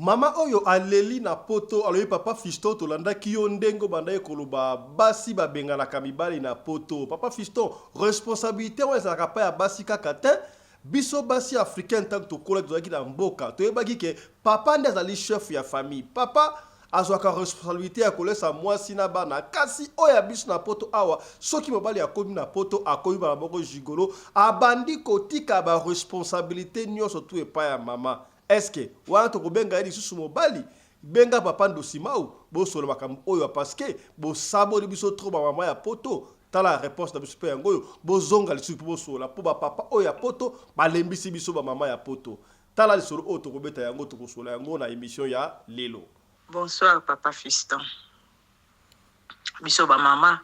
Mama oyo aleli na poto alobi papa Fiston tolandaki yo ndenge obandaki koloba basi babenganaka mibali na poto papa Fiston responsabilite wana ezalaka pa ya basi kaka te biso basi africaine ntango tokolaki tozalaki na mboka toyebaki ke papa nde azali chef ya famille papa azwaka responsabilite ya kolesa mwasi na bana kasi oyo ya biso na poto awa soki mobali akomi na poto akomi bana moko gigolo abandi kotika ba responsabilite nyonso tu epai ya mama. Est-ce wana tokobenga ye lisusu mobali? Benga papa Ndosimau bosolola makambo oyo parce que bosaboli biso trop ba mama ya poto. Tala reponse na biso mpe yango oyo bozonga lisusu mpo bosolola mpo ba papa oyo ya poto balembisi biso ba mama ya poto. Tala lisolo oyo tokobeta yango tokosolola yango na emission ya lelo. Bonsoir papa Fiston, biso ba mama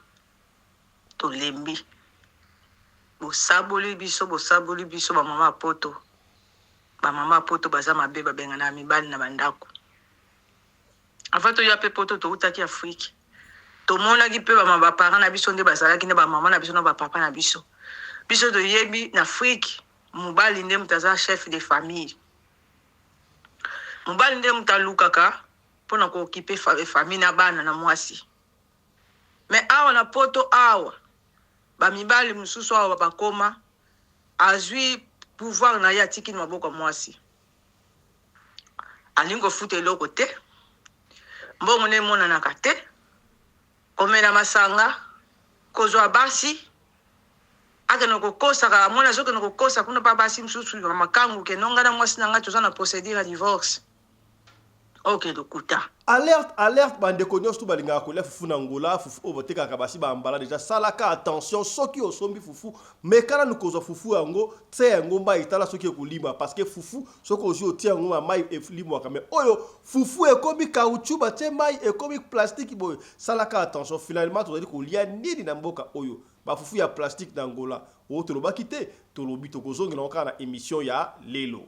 tolembi bosaboli biso bosaboli biso ba mama ya poto Ba mama poto baza mabe babenganaka mibali na ba ndaku. Avant toya pe poto towutaki Afrique. Tomonaki pe ba ba parents na biso nde bazalaki na ba mama na biso na ba papa na biso. Biso toyebi na Afrique mobali nde moto aza chef de famille. Mobali nde moto alukaka pona ko occuper famille na bana na mwasi. Mais awa na poto awa ba mibali mosusu awa bakoma Azui pouvoir na ye atiki na maboko ya mwasi. Alingi kofuta eloko te. Mbongo nde emonanaka te. Komela masanga, kozwa basi, akende kokosaka, amoni azokende kokosa kuna pa basi mosusu ya makangu ke non ngai na mwasi na ngai toza na procedure ya divorce. Ok lokuta. Alerte alerte ba ndeko nionso tout balingaka kolia fufu na Angola fufu oyo batekaka basi ba ambala dejà salaka attention soki osombi fufu meka nanu kozwa fufu yango tia yango mayi tala soki ekolima parce que fufu soki ozwi otie yango ma mayi elimwaka mais oyo fufu ekomi caoutchouc batie mayi ekomi plastique boye salaka attention finalement tozali kolia nini na mboka oyo ba fufu ya plastique na Angola oyo tolobaki te tolobi tokozongela yango kaka na emission ya lelo.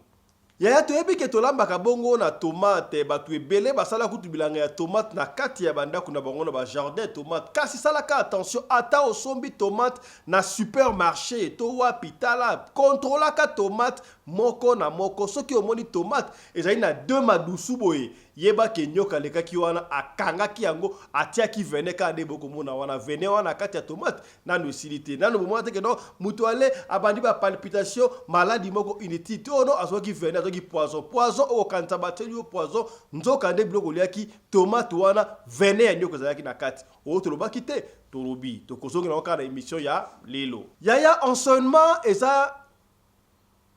Yaya toyebi ke tolambaka bongo na tomate batu ebele basala kutu bilanga ya tomate na kati ya ba ndaku na bango na ba jardin tomate kasi salaka attention ata osombi tomate na super marche to wapi tala controlaka tomate moko na moko soki omoni tomate ezali na deux madusu boye Yeba ke nioka alekaki wana akangaki yango atiaki venin kaka nde bokomona wana venin wana na kati ya tomate nanu esili te nanu bomona te ke non mutu ale abandi ba palpitation maladi moko inutile te oh non azwaki venin azwaki poison poison okokanisa batieli yo poison nzoka nde biloko oliaki tomate wana venin ya nioka ezalaki na kati oyo tolobaki te tolobi tokozongela yango kaka na emission ya lelo yaya enseignement eza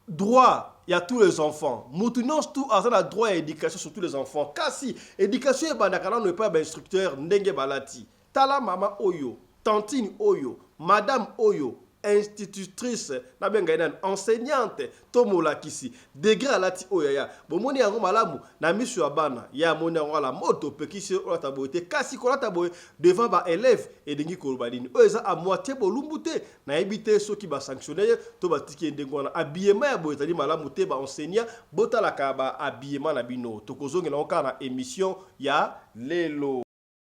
Droit ya tous les enfants mutu nionso tout aza na droit ya education surtout les enfants kasi education ebandaka nanu epai ya ba instructeurs ndenge balati tala mama oyo tantine oyo madame oyo institutrice nabenga ye nani enseignante to molakisi degre alati oyo yaya bomoni yango malamu na miso ya bana ye amoni yango ala moto opekisi ye olata boye te kasi kolata boye devant ba elèves elingi koloba nini oyo eza a moitie bolumbu te Nayebi te soki ba sanctionner ye to batiki ye ndenge wana. Habillement ya boye ezali malamu te ba enseignants botalaka ba habillement na bino. Tokozongela yango kaka na emission ya lelo.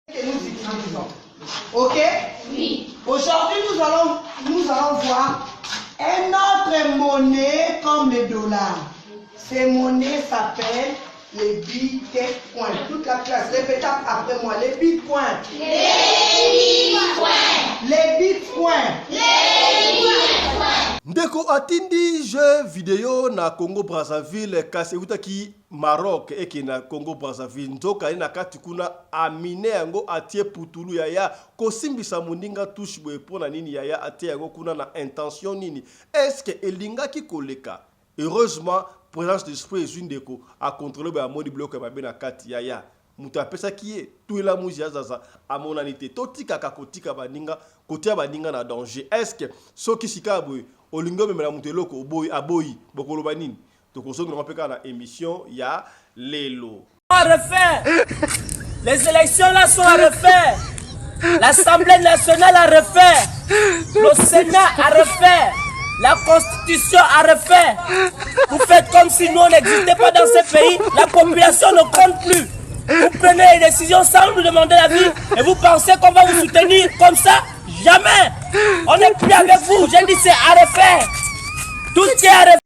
que nous utilisons. Ok Oui. Aujourd'hui, nous allons, nous allons voir un autre monnaie comme le dollar. Ces monnaies s'appellent les bitcoins. Toute la classe, répétez après moi. Les bitcoins. Les bitcoins. Les bitcoins. Les bitcoins. Ndeko atindi jeu video na Congo Brazzaville kasi eutaki Maroc ekende na Congo Brazzaville nzoka ye na kati kuna amine yango atie putulu yaya kosimbisa moninga touche boye mpo na nini yaya atie yango kuna na intention nini est-ce que elingaki koleka Heureusement presence d'esprit ezui ndeko a controler boye amoni biloko ya mabe na kati yaya mutu apesaki ye tuela muzi ya zaza amonani te totikaka kotika baninga kotia baninga na danger est ce que soki sika boye olingi omemela mutu eloko oboyi aboyi bokoloba nini tokozongela ngo pe kaka na emission ya lelo. À refaire. Les élections là sont à refaire. L'Assemblée nationale à refaire. Le Sénat à refaire. La Constitution à refaire. Vous faites comme si nous, on n'existait pas dans ce pays. La population ne compte plus. Vous prenez les décisions sans nous demander l'avis et vous pensez qu'on va vous soutenir comme ça Jamais On n'est plus avec vous. J'ai dit c'est à refaire. Tout est à refaire.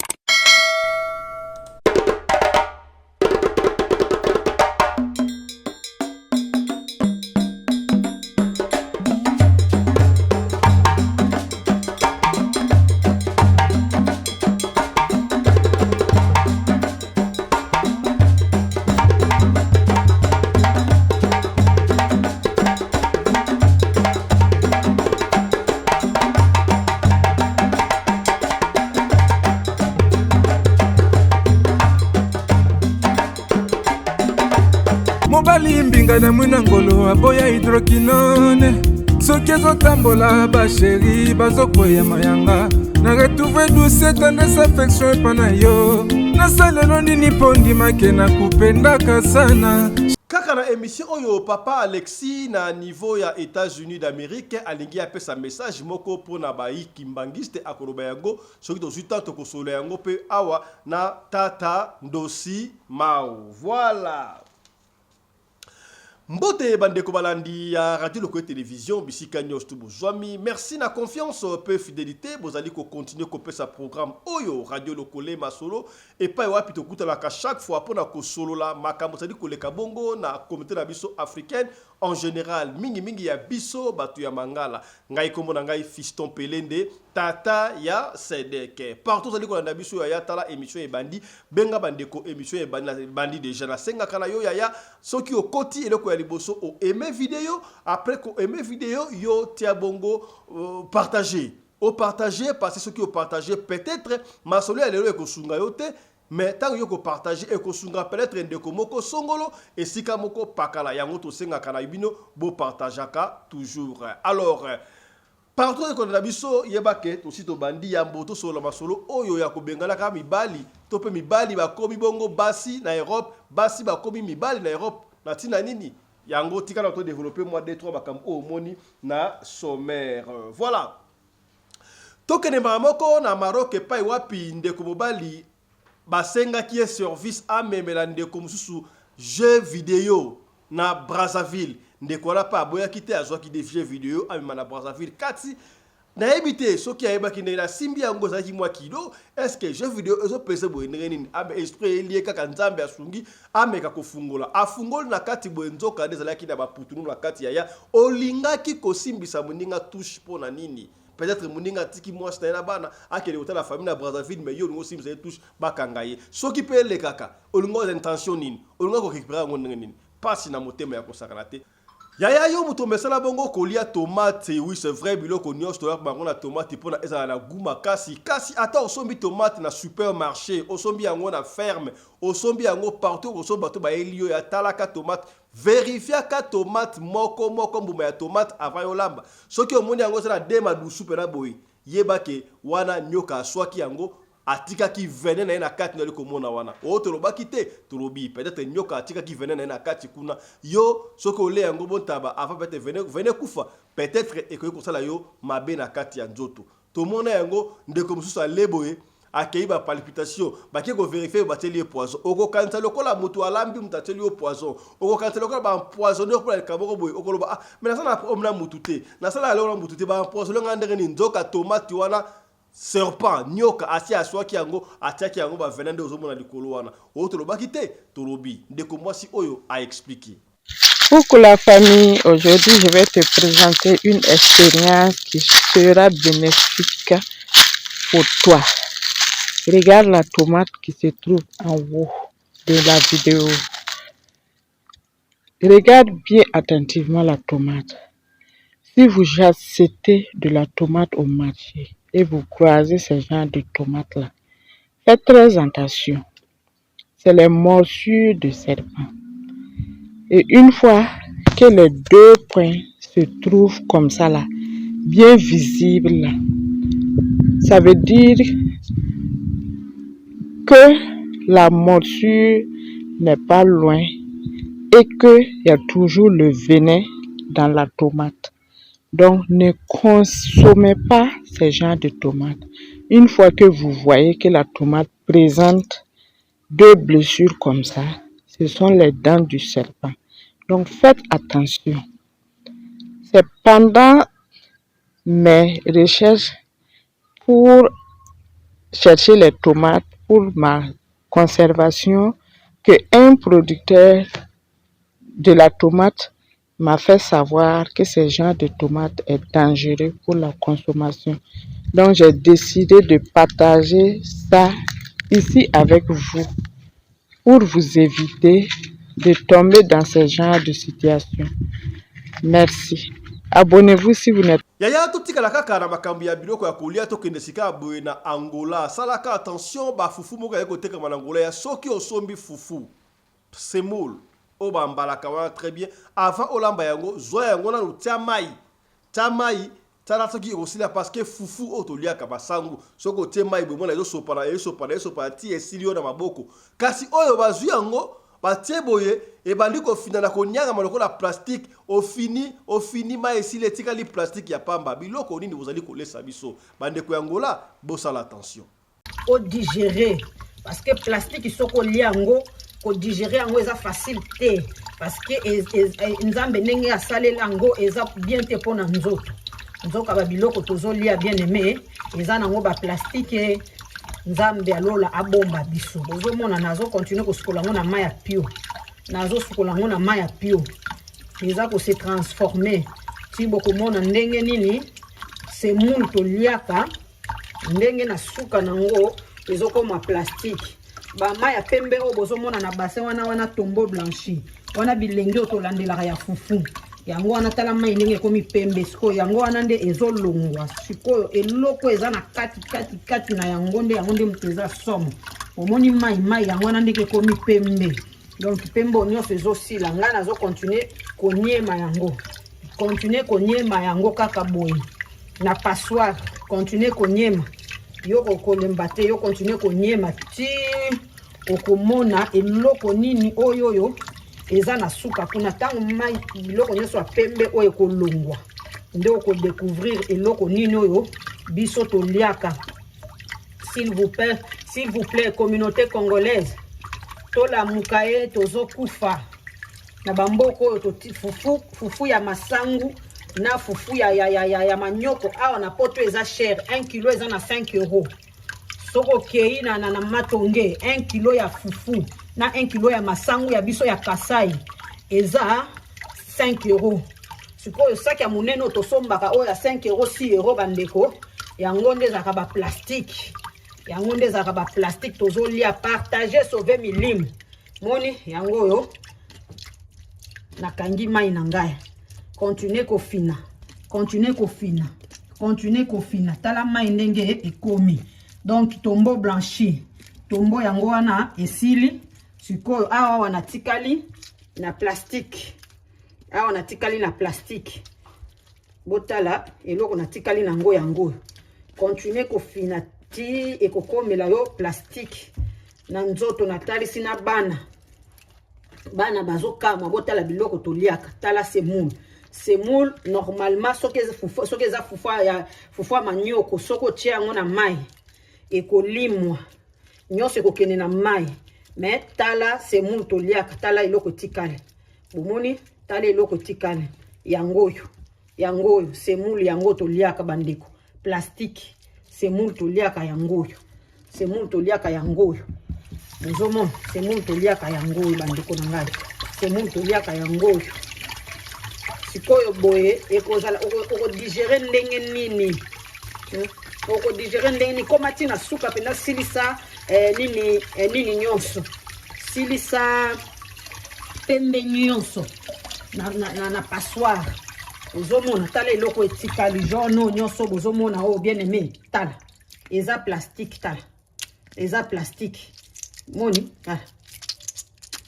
Nga na mwina ngolo aboya hydroquinone. Soki ezotambola basheri bazokweya mayanga. Na retrouve douce tendresse affection epa na yo. Nasalelo nini mpo ndimake nakupendaka sana. Kaka na emission oyo papa Alexis na niveau ya Etats-Unis d'Amerique alingi apesa message moko pona bayi kimbanguiste, akoloba yango soki tozwi temps, tokosolola yango pe awa na tata Ndosi Mao. Voilà. Mbote bandeko balandi ya Radio Lokole Television bisika nyonso tu bozwami. Merci na confiance pe fidelite bozali ko continuer kopesa programme oyo Radio Lokole Masolo epai wapi tokutanaka chaque fois pona kosolola makambo ezali koleka bongo na communauté na biso africaine en general, mingi mingi ya biso bato ya Mangala. Ngai kombo na ngai Fiston Pelende, tata ya Sedek. Partout ozali kolanda biso yaya, tala emission ebandi, benga bandeko, emission ebandi, ebandi deja. Nasengaka na yo yaya, soki okoti eloko ya liboso o aimer video, après ko aimer video yo tia bongo partager. O partager parce que soki o partager peut-être masolo ya lelo ekosunga yo te, mais tango yo ko partager ekosunga peut-être ndeko moko songolo esika moko pakala. Yango tosengaka na bino bo partageaka toujours. Alors partout ozali kolanda biso, yeba ke tosi tobandi yambo tosolola masolo oyo ya kobenganaka mibali to pe mibali bakomi bongo basi na Europe, basi bakomi mibali na Europe na tina nini? Yango tika na to developper mwa deux trois makambo oyo omoni na sommaire. Voilà. Tokende mbala moko na Maroc epai wapi ndeko mobali basengaki ye service amemela ndeko mosusu jeu video na Brazzaville. Ndeko wana pe aboyaki te, azwaki de jeu video amema na Brazzaville. Kati nayebi te soki ayebaki ndenge nasimbi yango ezalaki mwa kilo, est-ce que jeu video ezo pese boye ndenge nini? Ame esprit elie kaka Nzambe asungi ameka kofungola. Afungoli na kati boye nzoka nde ezalaki na ba putulu na kati yaya. Olingaki kosimbisa moninga touche mpo na nini? Peut-être moninga atiki mwasi na ye na bana akende kotala famille na Brazzaville, mais yo olingi osimbisa ye touche bakanga ye. Soki pe elekaka, olingi oza intention nini? Olingi ko recuperer yango ndenge nini? Pasi na motema ya kosakana te. Yaya yo moto omesana bongo kolia tomate, oui c'est vrai biloko nionso toyaka bango na tomate pona ezala na gout makasi, kasi ata osombi tomate na supermarche, osombi yango na ferme, osombi yango partout okosomba to bayeli yo ya talaka tomate, verifiaka tomate moko moko mbuma ya tomate avant yolamba, soki omoni yango eza na deux madusu pena boye yeba ke wana nioka aswaki yango Atikaki venin na ye na kati nali komona wana. Oh tolobaki te, tolobi peut-être nyoka atikaki venin na ye na kati kuna. Yo soki ole yango bontaba avant peut-être venin venin kufa, peut-être ekoki kosala yo mabe na kati ya nzoto. Tomona yango ndeko mosusu ale boye akeyi ba palpitation bake ko verifier batieli ye poison. Okokanisa lokola mutu alambi mutu atieli yo poison. Okokanisa lokola ba empoisonner yo pona likambo moko boye okoloba ah mais naza na problème na mutu te. Nasala eloko na mutu te ba empoisonner nga ndenge nini? Nzoka tomate wana Serpent, nioka, asi asuaki yango, atiaki yango ba venin nde ozomona likolo wana. Oyo tolobaki te, tolobi. Ndeko mwasi oyo a expliquer. Coucou la famille, aujourd'hui je vais te présenter une expérience qui sera bénéfique pour toi. Regarde la tomate qui se trouve en haut de la vidéo. Regarde bien attentivement la tomate. Si vous achetez de la tomate au marché et vous croisez ce genre de tomate-là, faites très attention. C'est les morsures de serpent. Et une fois que les deux points se trouvent comme ça là, bien visibles, ça veut dire que la morsure n'est pas loin et qu'il y a toujours le venin dans la tomate. Donc, ne consommez pas ce genre de tomate. Une fois que vous voyez que la tomate présente deux blessures comme ça, ce sont les dents du serpent. Donc, faites attention. C'est pendant mes recherches pour chercher les tomates pour ma conservation que un producteur de la tomate m'a fait savoir que ce genre de tomate est dangereux pour la consommation. Donc, j'ai décidé de partager ça ici avec vous pour vous éviter de tomber dans ce genre de situation. Merci. Abonnez-vous si vous n'êtes Yaya totikala kaka na makambo ya biloko ya kolia, tokende sika boye na Angola. Salaka attention ba fufu moko ezali kotekama na Angola ya soki osombi fufu, semoule. Oyo bambalaka wana très bien. Avant olamba yango, zwa yango nanu, tia mai, tia mai, tala soki ekosila, parce que fufu oyo toliaka, masangu, soki otie mai boye, mona ezosopana, ezosopana, ezosopana ti esili yo na maboko. Kasi oyo bazwi yango, batie boye, ebandi kofina na koniangama lokola plastique. Ofini, ofini, mai esili, etikali plastique ya pamba. Biloko nini bozali kolesa biso, bandeko ya Ngola? Bosala attention. Odigérer, parce que plastique, soki olia yango, kodigérer yango eza facile te, parce que Nzambe ndenge asalela yango eza bien te mpona nzoto. Nzoka babiloko tozolia, bien aimé, eza nango baplastique. Nzambe alola abomba biso. Bozomona, nazocontinuer kosukola yango na mai ya pio, nazosukola yango na mai ya pio, eza kose transformer ti bokomona ndenge nini semoule toliaka, ndenge na suka nango ezokoma plastique. Bamai ya pembe oyo bozomona na bassin wana, wana tombeau blanchi wana, bilenge oyo tolandelaka ya fufu, yango wana. Tala mai ndenge ekomi pembe sikoyo, yango wana nde ezolongwa sikoyo. Eloko eza na kati kati kati na yango nde, yango nde moto eza somo. Omoni mai, mai yango wana ndenge ekomi pembe. Donc pembe oyo nyonso ezosila. Ngai nazocontinuer koniema yango, continue koniema yango kaka boye na passoire. Continue koniema, yo kokolemba te, yo continue koniema ti okomona eloko nini oyo oyo eza na suka kuna. Ntango mai, biloko nyonso ya pembe oyo ekolongwa, nde okodécouvrir eloko nini oyo biso toliaka. S'il vous plaît, s'il vous plaît, communauté congolaise, tolamuka ye. Tozokufa na bamboka oyo. Fufu, fufu ya masangu na fufu ya manyoko awa na Poto eza cher. 1 kilo eza na 5 euro. Soki okei na Matonge, 1 kilo ya fufu na 1 kilo ya masangu ya biso ya Kasai eza 5 euro. Sikoyo saki ya monene oyo tosombaka, oyo ya 5 euro, 6 euro, bandeko, yango nde ezalaka baplastique, yango nde ezalaka baplastique tozolia. Partage, sauve milimo. Moni yango oyo, nakangi mai na ngai. Continue kofina, continue kofina, continue kofina. Tala mai ndenge ekomi. Donc tombeau blanchi, tombeau yango wana esili. Sikoyo awa, awa natikali na plastique, awa natikali na plastique. Botala eloko natikali nango, yango oyo. Continue kofina ti ekokomela yo plastique na nzoto. Natalisi na bana, bana bazokamwa. Botala biloko toliaka. Tala semoule, semoule normalement, soki eza fufu ya fufu ya manioko, soki otie yango na mai, ekolimwa nyonso, ekokende na mai. Mais tala semoule toliaka, tala eloko etikali. Bomoni, tala eloko etikali, yango oyo, yango oyo semoule yango toliaka, bandeko. Plastique semoule toliaka, yango oyo semoule toliaka, yango oyo. Bozomona semoule toliaka, yango oyo, bandeko na ngai, semoule toliaka, yango oyo. Sikoyo boye ekozala, okodigérer ndenge nini? Okodigérer ndenge nini? Koma ntina suka mpenza, silisa nini nini nyonso, silisa pembe nyonso na passoire. Ozomona, tala eloko etikali, jaune oyo nyonso bozomona oyo, bien aimé, tala, eza plastique. Tala, eza plastique. Moni, tala,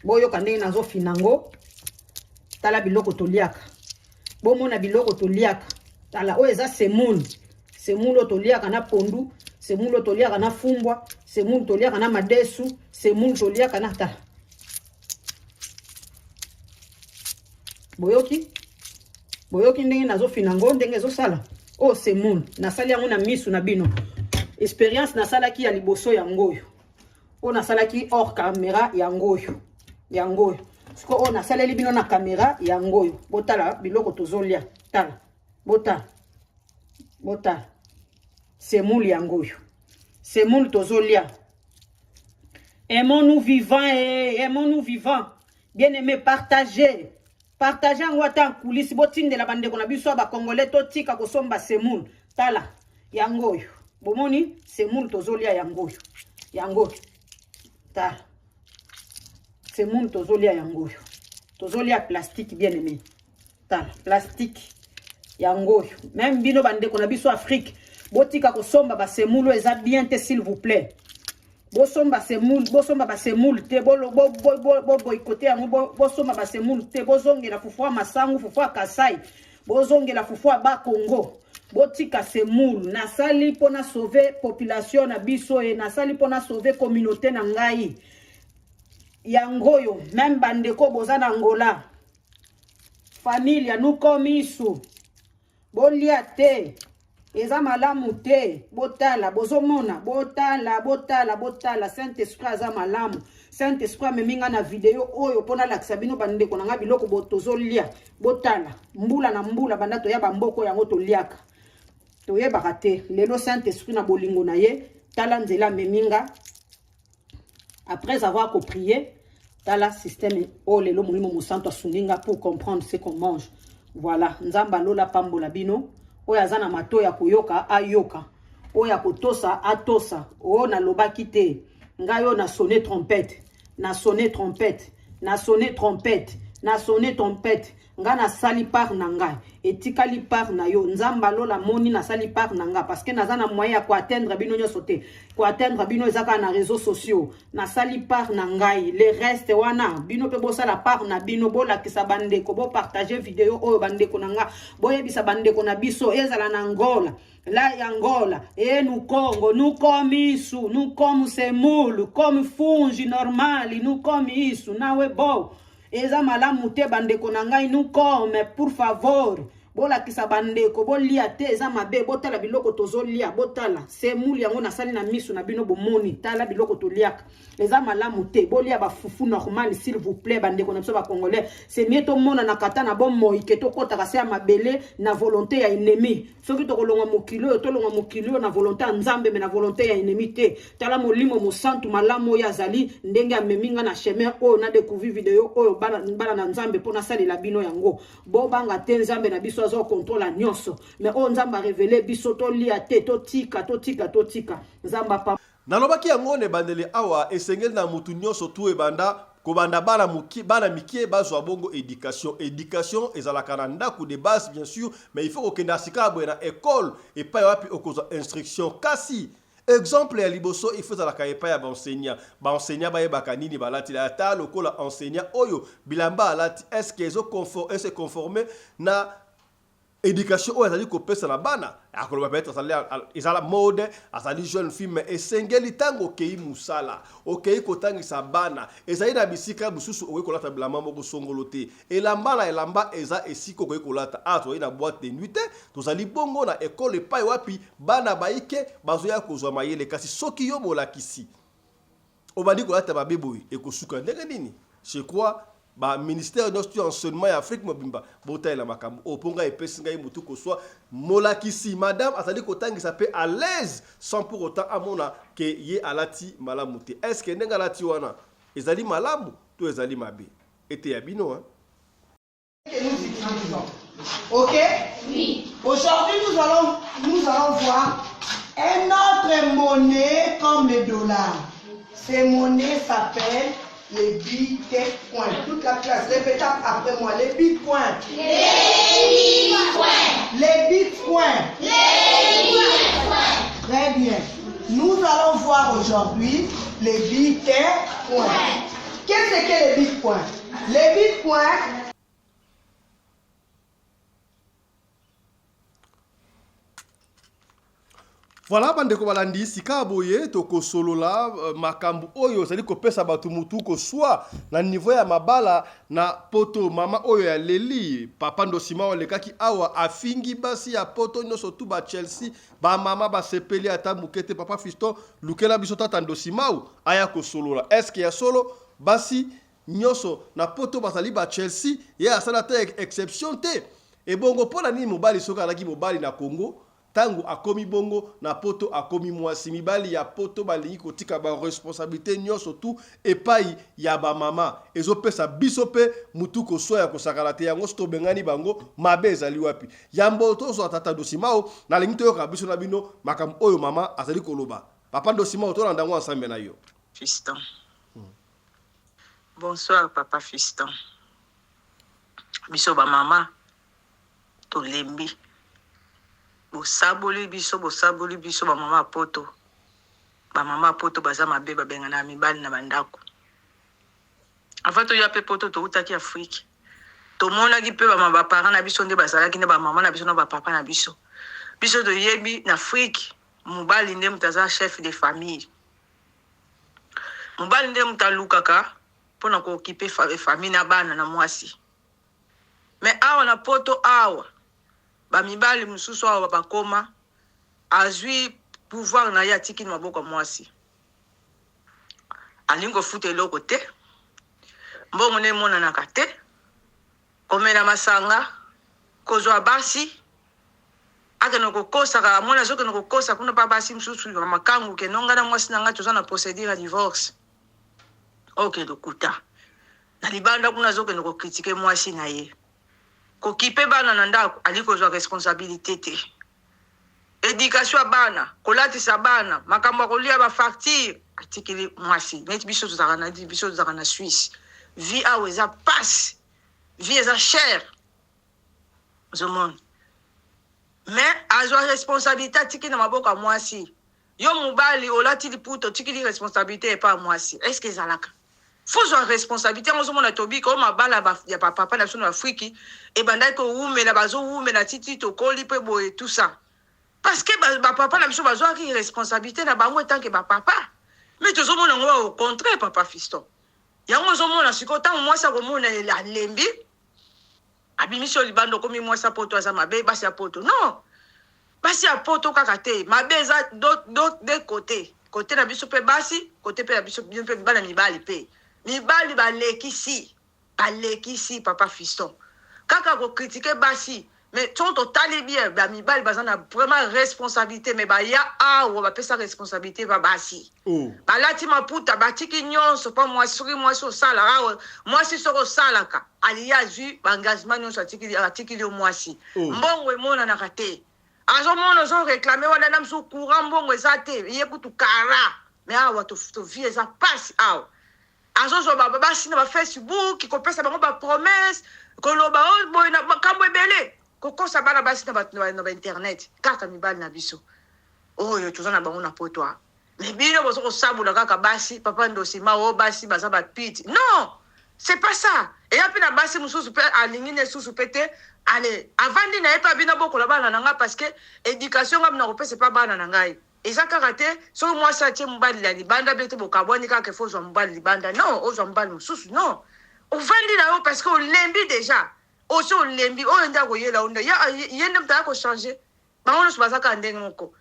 boyoka ndenge nazofina yango. Tala biloko toliaka, bomona biloko toliaka. Tala, oyo eza semoule, semoule oyo toliaka na pondu, semoule oyo toliaka na fumbwa, semoule toliaka na madesu, semoule toliaka na, tala, boyoki, boyoki ndenge nazofina yango, ndenge ezosala. Oyo semoule, nasali yango na misu na bino. Expérience nasalaki ya liboso, yango oyo. Oyo nasalaki hors caméra, yango oyo, yango oyo. Sikoyo oyo nasaleli bino na caméra, yango oyo. Botala biloko tozolia, tala, botala, botala semoule, yango oyo semoule tozolia. Aimons-nous vivants, eh, aimons-nous vivants. Bien aimé, partagez, partage yango ata nkulisi, botindela bandeko na biso ya bacongolais, totika kosomba semoule. Tala yango oyo, bomoni semoule tozolia, yango oyo, yango oyo. Tala semoule tozolia, yango oyo. Tozolia plastique, bien aimé. Tala plastique yango oyo. Même bino bandeko na biso Afrique, botika kosomba basemoule oyo, eza bien te, s'il vous plaît. Bosomba semoule, bosomba ba semoule te, bo bo bo bo boycotter yango, bo, bosomba ba semoule te, bozongela fufu ya masangu, fufu ya Kasai, bozongela fufu ya ba Congo. Botika semoule. Nasali mpo na sauver population na biso e nasali mpo na sauver communauté na ngai. Yango oyo, même bandeko boza na Angola. Familia, nous comme isu. Bolia te. Eza malamu te. Botala, bozomona, botala, botala, botala. Saint-Esprit aza malamu. Saint-Esprit amemi nga na video oyo mpo nalakisa bino bandeko na nga biloko bo tozolia. Botala, mbula na mbula banda toya ba mboko yango toliaka. Toyebaka te. Lelo Saint-Esprit na bolingo na ye, tala nzela amemi nga. Après avoir ko prié, tala système oyo lelo Molimo Mosantu asungi nga pour comprendre ce qu'on mange. Voilà, Nzambe alola pambola bino. Oyo aza na mato ya koyoka, ayoka. Oyo akotosa, atosa. Oyo nalobaki te. Ngai oyo na sonné trompette. Na sonné trompette. Na sonné trompette. Na sonné trompette. Nga nasali part na ngai, etikali part na yo. Nzambe alola moni nasali part na nga parce que naza na moyen ya koatteindre bino nyonso te. Koatteindre bino eza kaka na réseaux sociaux. Nasali part na ngai, le reste wana bino mpe bosala part na bino, bolakisa bandeko, bopartage video oyo bandeko na nga, boyebisa bandeko na biso ezala na Angola, la ya Angola e no Congo, nous comme isso, nous comme semoule, comme fungi normal, nous comme isso, nawe bo. Eza malamu te bandeko na ngai, nous comme pour favor. Bolakisa bandeko, bolia te, eza mabe, botala biloko tozolia, botala semoule yango nasali na misu na bino bomoni, tala biloko toliaka. Eza malamu te, bolia ba fufu normal s'il vous plaît bandeko na biso ba congolais. C'est mieux tomona na kata na bomoi ke tokotaka se ya mabele na volonté ya ennemi. Soki tokolongwa mokili oyo, tolongwa mokili oyo na volonté ya Nzambe, mais na volonté ya ennemi te. Tala molimo mosantu malamu oyo azali ndenge amemi nga na chemin oyo na découvrir video oyo bana, bana na Nzambe mpo nasalela bino yango. Bobanga te, Nzambe na biso aza contrôle nyonso. Mais oyo Nzambe arévéler biso, tolia te, totika, totika, totika. Nzambe apa Nalobaki yango na ebandeli awa, esengeli na mutu nyonso tu ebanda kobanda bana mokie, bana mike bazwa bongo éducation. Éducation ezalaka na ndako de base bien sûr, mais il faut kokende sika boye na école epai wapi okozwa instruction. Kasi exemple ya liboso, il faut ezalaka epai ya baenseignant. Baenseignant bayebaka nini balati. Ata lokola enseignant oyo bilamba alati, est ce que ezoconforme conforme na éducation oyo azali kopesa na bana? Akoloba peut-être azali ezala mode, azali jeune fille, mais esengeli ntango okei mosala, okei kotangisa bana, ezali na bisika mosusu okoki kolata bilamba moko songolo te. Elamba na elamba eza esika okoki kolata. Awa tozali na boîte de nuit te, tozali bongo na ekole epai wapi bana bayike bazoya kozwa mayele. Kasi soki yo molakisi obandi kolata mabe boye, ekosuka ndenge nini? Je crois baministère nyonso to enseignement ya Afrique mobimba botalela makambo oyo, mpo ngai epesi ngai motu koswa. Molakisi madame azali kotangisa mpe à l'aise sans pour autant amona ke ye alati malamu te. Est ce que ndenge alati wana ezali malamu to ezali mabe? Ete ya bino, hein? Que nous utilisons. Ok? Oui. Aujourd'hui, nous allons voir un autre monnaie comme le dollar. Ces monnaies s'appellent les bitcoins. Toute la classe, répétez après moi. Les bitcoins. Les bitcoins. Les bitcoins. Les bitcoins. Très bien. Nous allons voir aujourd'hui les bitcoins. Qu'est-ce que les bitcoins? Les bitcoins, Voilà, bandeko balandi, sika boye tokosolola makambo oyo ozali kopesa bato mutu koswa na niveau ya mabala na poto. Mama oyo ya leli papa Ndosima alekaki awa, afingi basi ya poto nyonso tu ba Chelsea, bamama basepeli ata moke te. Papa Fiston, lukela biso tata Ndosimau aya kosolola. Est-ce ya solo basi nyonso na poto bazali ba Chelsea? Ye asala te exception te. Ebongo mpo na nini mobali soki azalaki mobali na Congo, ntango akomi bongo na poto akomi mwasi? Mibali ya poto balingi kotika baresponsabilité nyonso tu epai ya bamama. Ezopesa biso mpe mutu koswa ya kosakana te. Yango so tobengani bango, mabe ezali wapi? Yambo tozwa tata Dosimao, nalingi toyoka biso na bino makambo oyo mama azali koloba. Papa Dosimao, tolanda yango ensemble na yo. Fiston. Bonsoir papa Fiston. Biso ba mama tolembi. Bosaboli biso, bosaboli biso ba mama poto. Bamama ya poto baza mabe, babenganaka mibali na bandako. Avant toya mpe poto, toutaki Afrique, tomonaki mpe baparent na biso nde bazalaki na bamama na biso na bapapa na biso. Biso toyebi na Afrique, mobali nde moto aza chef de famille, mobali nde moto alukaka mpona kookipe famille na bana na mwasi. Mais awa na poto awa, bamibali mosusu awa bakoma azwi pouvoir na ye, atiki na maboko ya mwasi, alingi kofuta eloko te, mbongo nde emonanaka te, komela masanga, kozwa basi, akende kokosaka, amoni azokende kokosa kuna mpa basi mosusu ya makangu ke nonga na mwasi na ngai toza na procédure ya divorce. Oke lokuta na libanda kuna, azokende kocritiquer mwasi na ye, kokipe bana na ndako, ali kozwa responsabilité te, éducation ya bana, kolatisa bana, makambo ya kolia, bafacture, atikeli mwasi. Neti biso tozalaka na biso tozalaka na Suisse, vie awa eza pasi, vie eza cher, ozomona. Mais azwa responsabilité, atiki na maboko ya mwasi. Yo mobali olati liputa, otikili responsabilité epa ya mwasi, est ce que ezalaka? Faut zwa responsabilité yango. Ozomona, tobika oyo mabala ya bapapa na biso na Afriki ebandaki kowumela, bazowumela titi tokoli mpe boye, tout ça parce que bapapa na biso bazwaki responsabilité na bango etanke bapapa. Mais tozomona yango au contraire, papa Fiston. Yango ozomona sikoyo, ntango mwasi akomona alembi, abimisi yo libanda, okomi mwasi ya poto aza mabe, basi ya poto. Non, basi ya poto kaka te mabe, eza de côté, côté na biso mpe basi, côté mpe na biso mpe bana mibali, mpe mibali balekisi, balekisi, papa Fiston. Kaka kocritiquer basi, mais soki totali bien, bamibali baza na vraiment responsabilité, mais baya awa bapesa responsabilité ba basi. Oh. Balati maputa, batiki nyonso mpo mwasi. Soki mwasi osalaka awa, mwasi soki osalaka, aliya azwi baengagement nyonso, atikili yo mwasi. Oh. Mbongo emonanaka te, azomona ozoréclamer wana na mosusu courant, mbongo eza te, ye kutu kara. Mais awa tovie eza pasi awa, azozwa basi na bafacebook, kopesa bango bapromesse, koloba oyo boye na makambo ebele, kokosa bana basi na bainternet. Kaka mibali na biso oyo toza na bango na poto awa, mais bino boza kosabula kaka basi. Papa Ndosima, oyo basi baza bapiti, non, c'est pas ça. Eya mpe na basi mosusu mpe alingi ne susu mpe te, ale avandi na ye mpe abina bokola bana na ngai, parce que éducation ngai na kopesa epa bana na ngai eza kaka te. Soki mwasi atie mobali ya libanda be te, bokabwani kaka, efo ozwa mobali libanda, non, ozwa mobali mosusu, non, ovandi na yo parce que olembi déjà, osi olembi. Oyo nde akoyela yo nde ye nde moto aya kochanger. Bango nyonso baza kaka ndenge moko.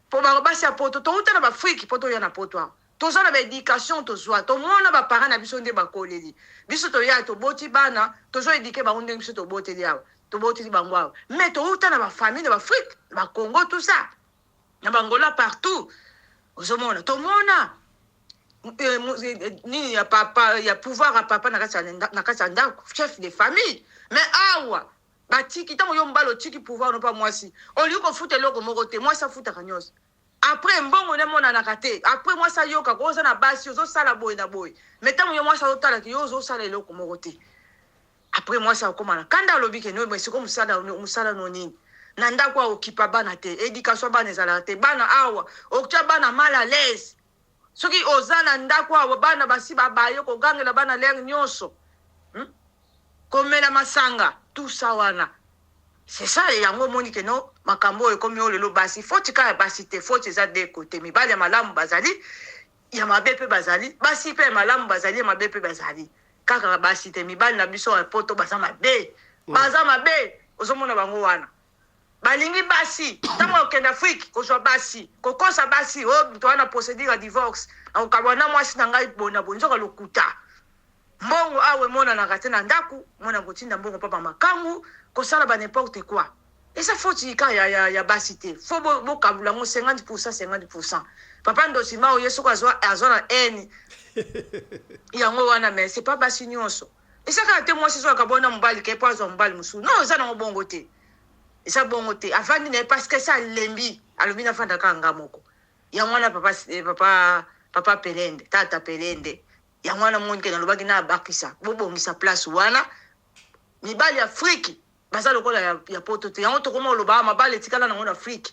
Mpo bango basi ya poto, touta na baafrike mpo toya na poto awa, toza na baéducation, tozwa, tomona baparent na biso nde bakoleli biso. Toya, toboti bana, tozoéduquer bango ndenge biso toboteli awa, toboteli bango awa. Mais touta na bafamille na baafrike, na bacongo, tout ça, na bangola, partout. Ozomona, tomona nini ya papa, ya pouvoir ya papa na kati ya ndako, chef de famille. Mais awa batiki, ntango yo mobali otiki pouvoir no mpa mwasi, olingi kofuta eloko moko te, mwasi afutaka nyonso. Après mbongo nde emonanaka te. Après mwasi ayokaka oza na basi, ozosala boye na boye, mais ntango yo mwasi azotalaka yo ozosala eloko moko te, après mwasi akóma na kanda, alobi ke no, siko mosala, mosala no nini na ndako? Aokipa bana te, éducation ya bana ezalaka te. Bana awa otia bana mal à l'aise. Soki oza na ndako awa, bana basi babaye kogangela bana lere nyonso, Komela masanga, tout ça wana, c'est ça. Yango omoni ke no, makambo oyo ekomi oyo lelo, basi foti kaka ya basi te, foti eza de côté. Mibali ya malamu bazali, ya mabe mpe bazali. Basi mpe ya malamu bazali, ya mabe mpe bazali. Kaka basi te, mibali na biso ya poto baza mabe, baza mabe. Ozomona bango wana balingi basi, ntango okende Afrike kozwa basi, kokosa basi oyo toza na procédure ya divorce, nakokabwa na mwasi na ngai boye na boye, nzoka lokuta. Mbongo awa emonanaka te na ndako, mona kotinda mbongo mpa bamakangu, kosala ba n'importe quoi. Eza foti ka ya basi te. Fo bokabula yango 50 %, 50 %. Papa Ndosima oye, soki azwa na haine yango wana, mais c'est pas basi nyonso. Eza kaka te mwasi soki akabwana mobali ke po azwa mobali mosusu, non, eza nango bongo te, eza bongo te. Avandi na ye parce que esa alembi, alobi nafanda kaka nga moko. Yango wana papa, papa Pelende, tata Pelende, yango wana moni ke nalobaki na abakisa, bobongisa place wana. Mibali ya Afrike baza lokola ya poto te. Yango tokoma oloba mabala etikala nango na Afrike.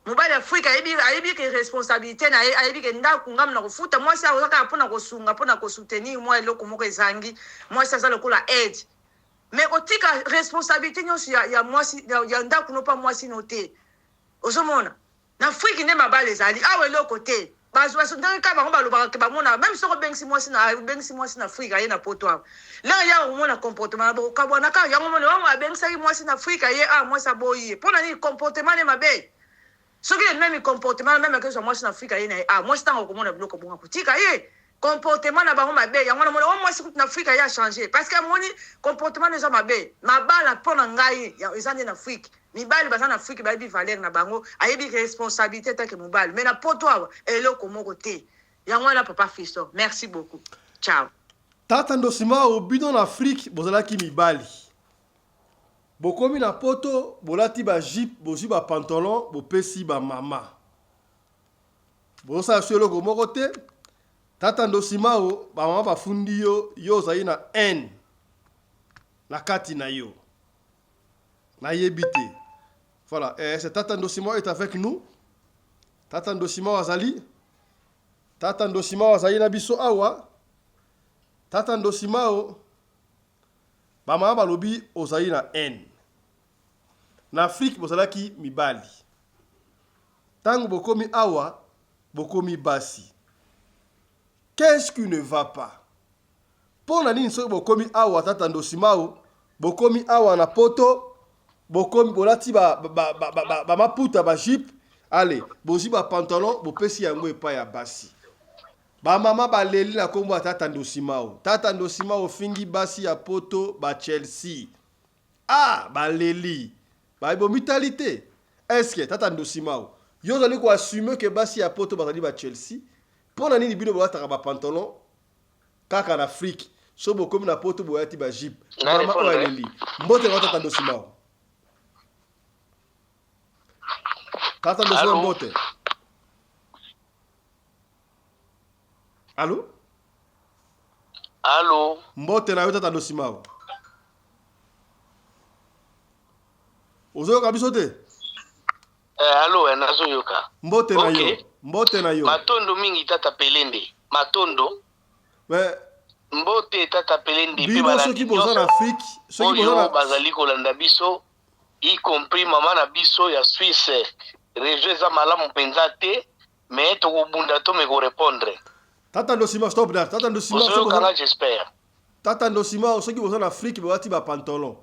Mobali ya Afrique ayebi ayebi ke responsabilite na ye, ayebi ke ndaku nga na kofuta mwasi aza kaka pona kosunga, pona ko soutenir mwa eloko moko ezangi, mwasi aza lokola aide. Mais kotika responsabilite nyonso ya, ya mwasi ya, ya ndaku no pa mwasi no te. Ozomona? Na Afrique nde mabala ezali, awa eloko te. Bazo bazo ndenge kaka bango balobaka ke bamonaka meme soki obengisi mwasi na obengisi mwasi na Afrique aye na poto awa. Lere ya okomona comportement na bokokabwana kaka yango moni wango abengisaki mwasi na Afrique aye awa mwasi aboyi ye. Pona nini comportement ne mabe? Soki le meme comportement na meme akezwa mwasi na Afrique aye na ye awa mwasi ntango akomona biloko bongo akotika ye. Comportement na bango mabe yango namoni oyo mwasi kutu na Afrique aye a changer parce que amoni comportement na eza mabe. Mabala mpo na ngai eza nde na Afrique. Mibali baza na Afrique bayebi valeur na bango, ayebi responsabilite en tant que mobali. Mais na poto awa eloko moko te. Yango wana papa Fiston. Merci beaucoup. Ciao. Tata Ndosimao bino na Afrique bozalaki mibali. Bokomi na poto bolati ba jupe bozwi ba pantalon bopesi ba mama. Bozosala so eloko moko te. Tata Ndosimao ba mama bafundi yo yo ozali na haine na kati na yo. Nayebi te. Voilà, eh, c'est Tata Ndosimao est avec nous. Tata Ndosimao azali. Tata Ndosimao azali na biso awa. Tata Ndosimao ba mama balobi ozali na haine. Na Afrique bozalaki mibali. Tango bokomi awa bokomi basi. Qu'est-ce qui ne va pas? Pona nini soki bokomi awa tata Ndosimao bokomi awa na poto bokomi bolati ba, ba, ba, ba, ba, ba maputa ba jupe ale bozwi ba pantalon bopesi yango epai ya basi. Ba mama baleli na kombo ya tata Ndosimao. Tata Ndosimao ofingi basi ya poto ba Chelsea. Ah baleli. Ba bomitali te. Est-ce que tata Ndosimao yo ozali ko assumer que basi ya poto bazali ba Chelsea? Pona nini bino bolataka ba pantalon kaka na Afrique soki bokomi na poto boyati ba jupe mama oyo aleli mbote na tata Ndosimao. Tata Ndosimao mbote. Allo? Allo? Mbote na yo tata Ndosimao. Ozoyoka biso te? Eh, allo, eh, nazoyoka. Mbote na yo. Mbote na yo. Matondo mingi tata Pelende. Matondo. Mais mbote tata Pelende bino soki boza na Afrique, soki boza na bazali kolanda biso y compris mama na biso ya Suisse. Réseau eza malamu mpenza te. Mais tokobunda to me ko repondre. Tata Ndosima stop that. Tata Ndosima Ozoyoka nga j'espère. Tata Ndosima soki boza na Afrique bolati ba pantalon.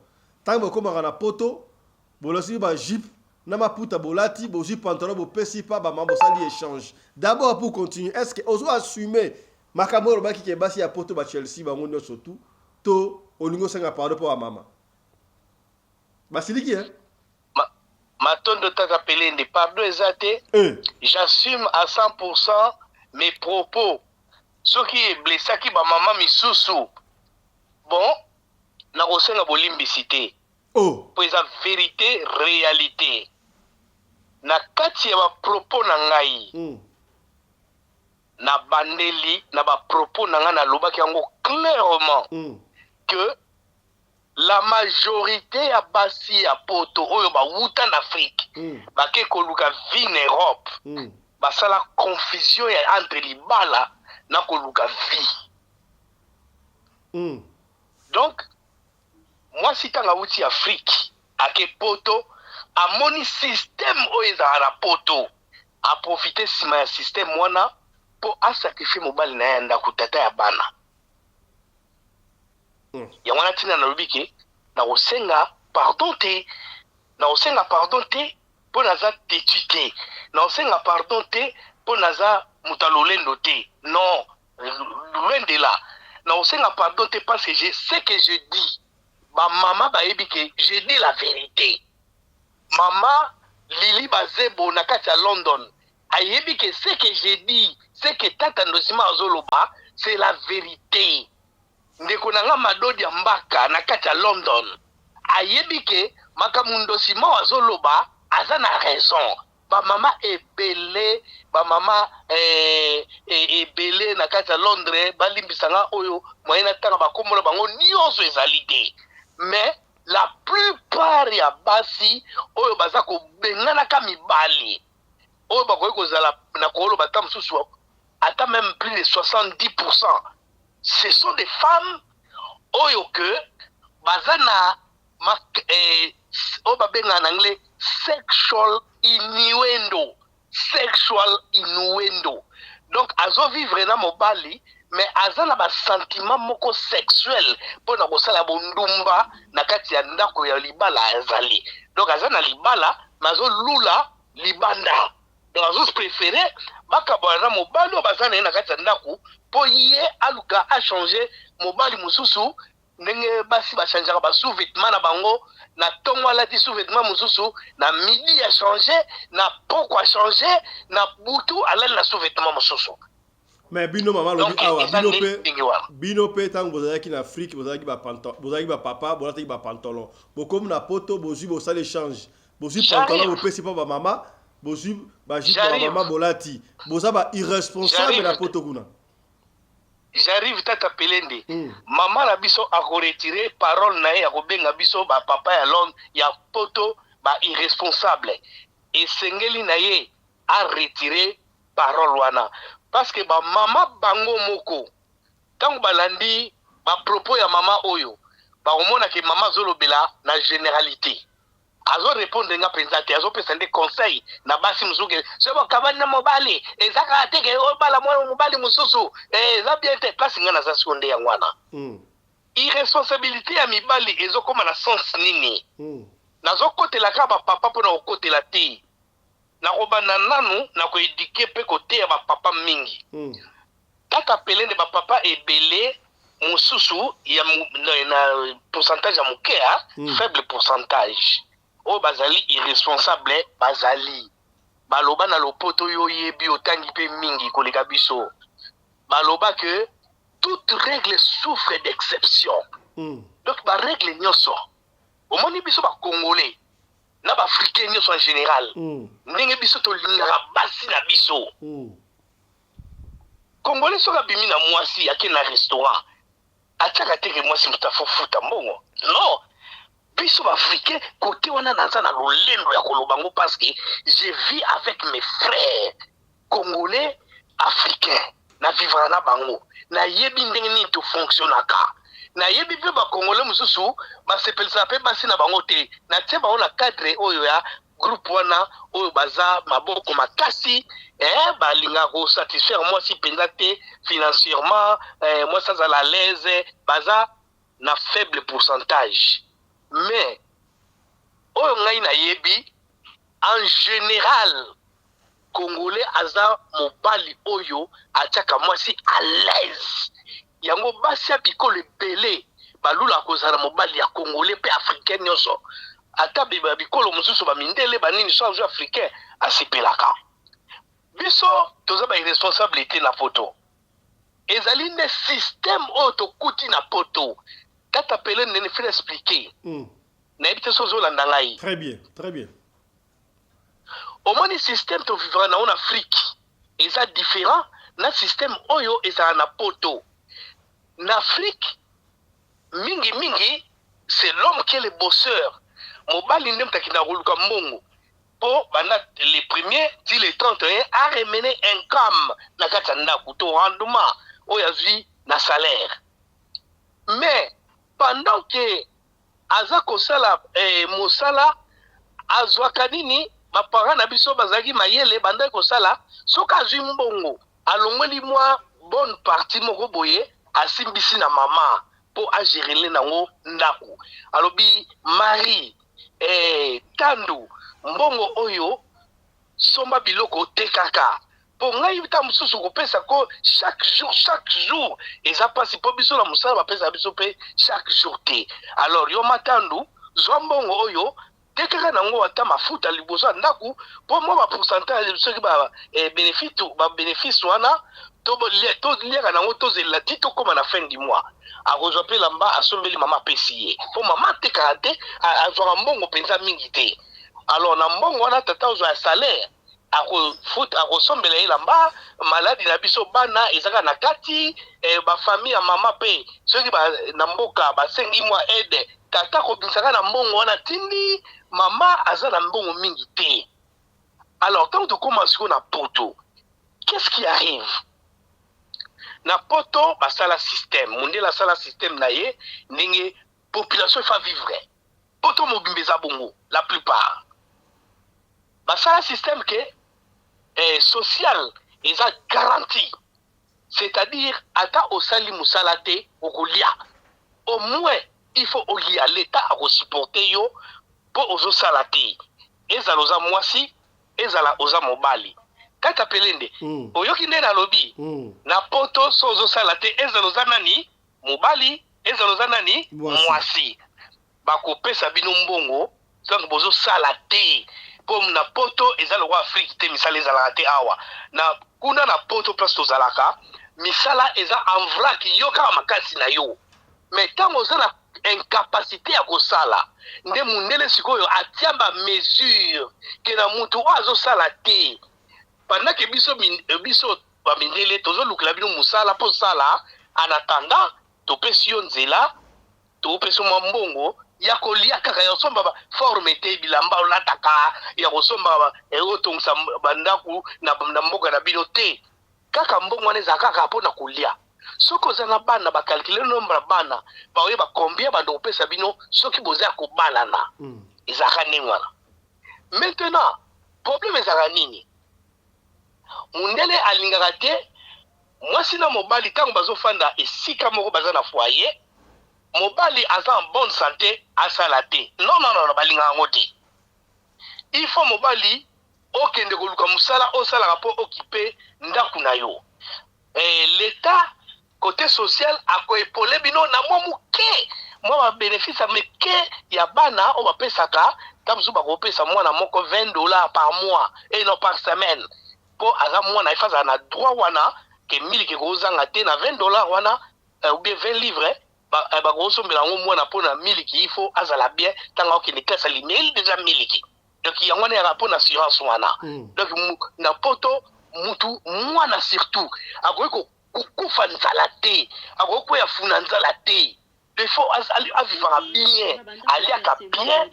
Tango bokomaka na poto bolati ba jupe na maputa bolati bozui pantalon bopesi pa ba mama bosali échange. D'abord pour continuer est-ce que ozo assumer makambo oyo olobaki ke basi ya poto ba Chelsea bango nyonso tout to olingi osenga pardon po ba mama? Basiliki hein? Ma, matondo tata pelende pardon eza te eh. J'assume à 100% mes propos soki eblessaki ba mama misusu bon nakosenga bolimbisi te oh. Po eza verite realite na kati ya ba propos na ngai Na bandeli na ba propos na ngai nalobaki yango clairement que La majorite ya basi ya poto oyo ba wuta na Afrique bake koluka vie na Europe basala confusion ya entre libala na koluka vie. Donc mwasi tango awuti Afrique ake poto amoni système oyo ezalaka na poto a profiter sima ya système wana po a sacrifier mobali na ye ya ndaku tata ya bana. Yango wana ntina nalobi ke nakosenga pardon te, nakosenga pardon te mpo naza tetu te, nakosenga pardon te mpo naza moto ya lolendo te, non, loin de là, nakosenga pardon te parce que je sais que je dis, ba mama bayebi ke je dis la verite. Mama Lili Bazebo na kati ya London ayebi ke ce que je dis, ce que Tata Ndosima azoloba, c'est la verite. Ndeko na nga Madodia Mbaka na kati ya London ayebi ke makambo Ndosimao azo loba aza na raison. Ba mama ebele, ba mama eh, ebele na kati ya Londres balimbisa nga oyo moyen natanga ba kombo na bango nionso ezali te. Mais la plupart ya basi oyo baza kobenganaka mibali. Oyo bakoki kozala na koloba ata mosusu ata même plus de 70%, ce sont des femmes oyo que baza na oyo babengaka na anglais sexual innuendo. Sexual innuendo, donc azovivre na mobali, mais aza na basentiment moko sexuel mpona kosala bondumba na kati ya ndako ya libala. Azali donc aza na libala, mais azolula libanda. Donc azopréférer bakabwana na mobali oyo baza na ye na kati ya ndako, mpo ye aluka achanger mobali mosusu, ndenge basi bachangeaka basous-vêtement na bango. Na ntongo alati sous-vêtement mosusu, na midi achanger, na poko achanger, na butu alali na sous-vêtement mosusu. Mais bino, mama alobi awa, bino mpe, bino mpe, ntango bozalaki na Afrique, bozalaki bapapa, bolataki bapantalon. Bokomi na Poto, bozwi, bosala échange, bozwi pantalon, bopesi mpo bamama, bozwi bajupe ya bamama, bolati. Boza ba irresponsable na Poto kuna. J'arrive, tata Pelende. Mama na biso akoretirer parole na ye ya kobenga biso bapapa ya Londres, ya Poto, bairresponsable. Esengeli na ye aretirer parole wana, parce que bamama bango moko, ntango balandi bapropos ya mama oyo, bakomona ke mama azolobela na généralité, azorépondre nga mpenza te, azopesa nde conseil na basi mosusu ke soki bokabani na mobali, eza kaka te ke obala mwana mobali mosusu, eza bien te. Place nga naza siko nde yango wana. Irresponsabilité ya mibali ezokóma na sens nini? Nazokotela kaka bapapa mpona kokotela te. Nakobanda nanu na koéduquer mpe koteya bapapa mingi. Kaka Pelende, bapapa ebele mosusu ya na pourcentage ya moke, faible pourcentage, oyo bazali irresponsable. Bazali baloba na lopoto, oyo oyebi, otangi mpe mingi koleka biso, baloba ke toute règle souffre d'exception. Donc barègle nyonso, omoni biso bacongolais na baafricain nyonso en général, ndenge biso tolingaka basi na biso. Congolais soki abimi na mwasi, ake na restaurant, atiaka teke mwasi moto afofuta mbongo. Non, biso baafricain kote wana, naza na lolendo ya koloba ngo, parce que je vis avec mes frères congolais, africains, na vivre na bango, nayebi ndenge nini tofonctionnaka. Nayebi mpe bacongolais mosusu basepelisaka mpe basi na bango te. Natie bango na cadre oyo ya groupe wana oyo baza maboko makasi, balingaka kosatisfaire mwasi mpenza te financièrement, mwasi azala à l'aise. Baza na faible pourcentage, mais oyo ngai nayebi, en général, congolais aza mobali oyo atiaka mwasi à l'aise. Yango basi ya bikolo ebele balulaka kozala mobali ya congolais mpe africain nyonso. Ata bikolo mosusu, bamindele, banini, so azwi africain, asepelaka. Biso toza bairresponsabilité na Poto, ezali nde système oyo tokuti na Poto. Tata Pele, ndeni fais expliquer. Nayebi te so ozolanda ngai. Très bien, très bien. Omoni, système tovivra nango na Afrique eza différent na système oyo ezala na Poto. Na Afrique, mingimingi, c'est l'homme qui est le bosseur. Mobali nde moto akendaka koluka mbongo mpo banda le premier ti le 31 aramener income na kati ya ndako to rendement oyo azwi na salaire. Mais pendant ke aza kosala mosala, azwaka nini? Baparent na biso bazalaki mayele, bandaki kosala. Soki azwi mbongo, alongoli mwa bonne partie moko boye, asimbisi na mama mpo agérer nango ndako. Alobi: "Marie, Tandu, mbongo oyo, somba biloko otekaka, mpo ngai ntango mosusu kopesa ko chaque jour, chaque jour eza mpasi, mpo biso na mosala bapesaka biso mpe chaque jour te. Alors yo Matandu, zwa mbongo oyo, tekaka nango ata mafuta liboso ya ndako, mpo mwa bapourcentage, soki babénéfice wana, toliaka nango, tozelela ti tokóma na fin du mois." Akozwa mpe lamba, asombeli mama, apesi ye, mpo mama atekaka te, azwaka mbongo mpenza mingi te. Alors na mbongo wana tata ozwa ya salaire, akosombela ye lamba. Maladi na biso bana ezaka na kati, bafamille ya mama mpe, soki na mboka basengi mwa aide, tata akobimisaka na mbongo wana. Tindi mama aza na mbongo mingi te. Alors ntango tokóma sikoyo na poto, qu'est-ce qui arrive na poto? Basala système, mondele asala système na ye ndenge population efa vivre. Poto mobimba eza bongo, la plupart basala système ke social eza garantie, c'est-à-dire ata osali mosala te, okolia au moins, il faut olia, l'État akosupporte yo mpo ozosala te, ezala oza mwasi, ezala oza mobali. Kaka pelende. Oyoki nde nalobi na poto, so ozosala te, ezala oza nani, mobali, ezala oza nani, mwasi, bakopesa bino mbongo. Donc bozosala te, mpo na poto eza lokola Afrique te, misala ezalaka te awa. Na kuna na poto, place tozalaka, misala eza en vrac, yo kaka makasi na yo. Mais ntango oza na incapacité ya kosala, nde mundele sikoyo atia bamesure ke na mutu oyo azosala te, pendant ke biso bamindele tozolukela bino mosala mpo sala, en attendant topesi yo nzela, topesi mwa mbongo ya kolia kaka, ya kosomba baforme te, bilamba olataka, ya kosomba, otongisa bandako na mboka na bino te. Kaka mbongo wana ezala kaka mpona kolia. Soki oza na bana, bacalculer nombre ya bana, baoyeba combien bando kopesa bino soki boza ya kobalana. Ezalaka ndenge wana. Maintenant problème ezalaka nini? Mundele alingaka te mwasi na mobali, ntango bazofanda esika moko, baza na foyer, mobali aza en bonne santé, asala te. Non, non, non, balingaka yango te. Il faut mobali okende koluka mosala, osalaka mpo okipe ndako na yo. L'État côté social akoépauler bino na mwa moke, mwa babénéfice ya mike ya bana oyo bapesaka. Ntango mosusu bakopesa mwana moko 20 $ par mois et non par semaine, mpo aza mwana, efa azala na droit wana ke miliki ekozanga te. Na 20 $ wana ou bien 20 livres, bakosombela yango mwana mpo na miliki, il faut azala bien ntango akokende classe, alimeli déjà miliki. Donc yango wana yaka mpo na assurance wana. Donc na poto, mutu mwana surtout akoki kokufa nzala te, akoki kweya funa nzala te. Il faut avivaka bien, aliaka bien,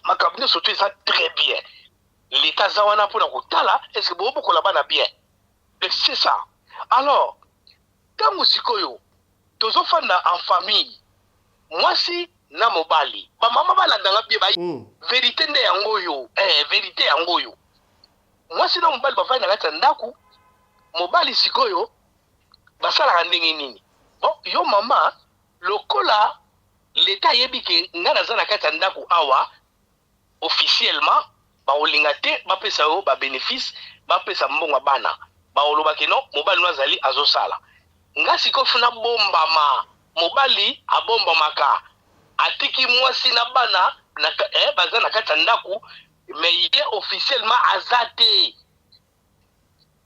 makambo nyonso to eza très bien. L'État aza wana mpona kotala est ce que bobokola bana bien. C'est ça. Alors ntango sikoyo tozofanda en famille, mwasi na mobali, bamama balandanga bien ba vérité nde yango oyo, vérité yango oyo. Mwasi na mobali bafandi na kati ya ndako. Mobali sikoyo basalaka ndenge nini? Bon, yo mama, lokola leta ayebi ke ngai naza na kati ya ndako awa officiellement, bakolinga te bapesa yo babénéfice, bapesa mbongo ya bana. Bakoloba ke non, mobali no azali azosala, nga sikoyo funa bombama. Mobali abombamaka, atiki mwasi na bana na, baza na kati ya ndako, mais ye officiellement aza te.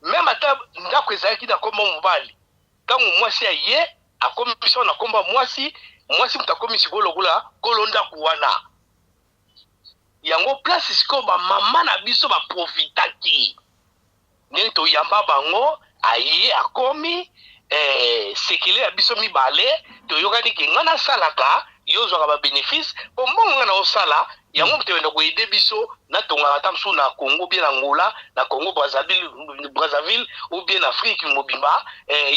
Même ata ndako ezalaki na kombo mobali, ntango mwasi aye, akomi biso na kombo mwasi, mwasi moto akomi sikoyo lokola kolo ndako wana. Yango place sikoyo bamama na biso baprofitaki ndenge toyamba bango. Aye, akomi sekele ya biso mibale, toyokani ke ngai nasalaka, yo ozwaka babénéfice, po mbongo ngai naosala yango moto ebenda koaider biso, natongaka ata mosusu na Congo, bien na Angola, na Congo Brazzaville, ou bien na Afrique mobimba.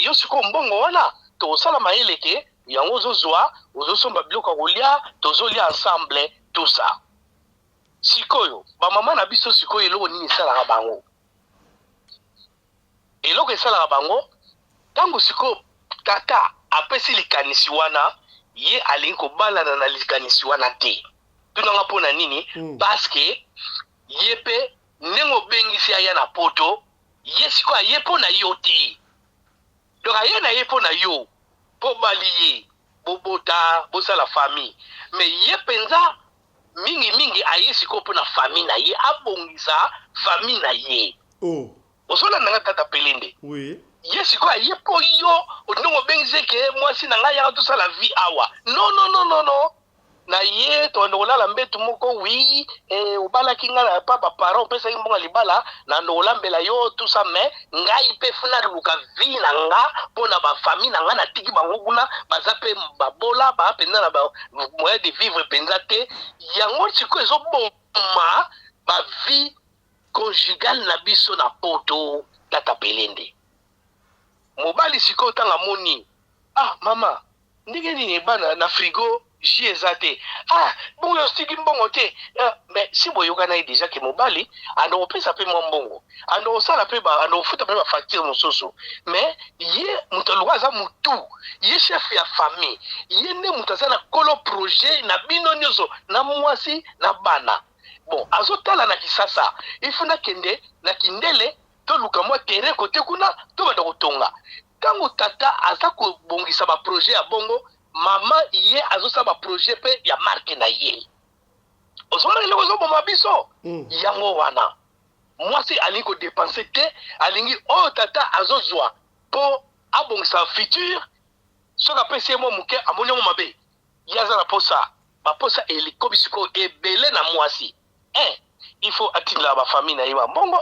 Yo sikoyo mbongo wana tokosala mayele ke yango ozozwa, ozosomba biloko ya kolia, tozolia ensemble, tout ça. Sikoyo bamama na biso sikoyo, eloko nini esalaka bango? Eloko esalaka bango, ntango sikoyo tata apesi likanisi wana, ye alingi kobalana na likanisi wana te. Tunanga mpo na nini? Parce que ye mpe ndenge obengisi aya na poto, ye sikoyo aye mpo na yo te. Donc aye na ye mpo na yo, mpo bali ye, bobota, bosala famille. Mais ye mpenza mingimingi aye sikoyo mpo na famille na ye, abongisa famille na ye. Oh. Ozolandanga, tata Pelende? Oui. Ye sikoyo aye mpo yo ndenge obengisi ke mwasi na ngai, yaka tosala vie awa. Non, non, non, non, non, na ye tobanda kolala mbetu moko. Oui, obalaki ngai na pa baparent, opesaki mbongo ya libala, na ndo kolambela yo, tout ça, mais ngai mpe funa luka vie na nga mpo na bafamille na ngai. Natiki bango kuna, baza mpe babola, baa mpenza na moyen de vivre mpenza te. Yango sikoyo ezoboma bavie. conjugale na biso na poto, tata Pelende. Mobali sikoyo ntango amoni, ah mama, ndenge nini bana na frigo jus eza te, ah bongo yo osiki mbongo te, ah, mais si boyokana ye deja ke mobali ando kopesa mpe mwa mbongo, ando kosala mpe ba, ando kofuta mpe ba facture mosusu, mais ye moto aluka aza mutu, ye chef ya famille, ye nde moto aza na kolo projet na bino nyonso, na mwasi na bana. Bon, azotala na Kisasa, il faut nakende na Kindele, toluka mwa terrain kote kuna, tobanda kotonga. Ntango tata aza kobongisa ba projet ya bongo, mama ye azosala ba projet mpe ya marque na ye. Ozomona eloko ezoboma biso yango wana. Mwasi alingi kodepense te, alingi oyo tata azozwa mpo abongisa futur. Soki apesi ye mwa moke, amoni yango mabe. Ye aza na posa, baposa elikomi sikoyo ebele na mwasi. Un, il faut atindela ba famille na ye ba mbongo.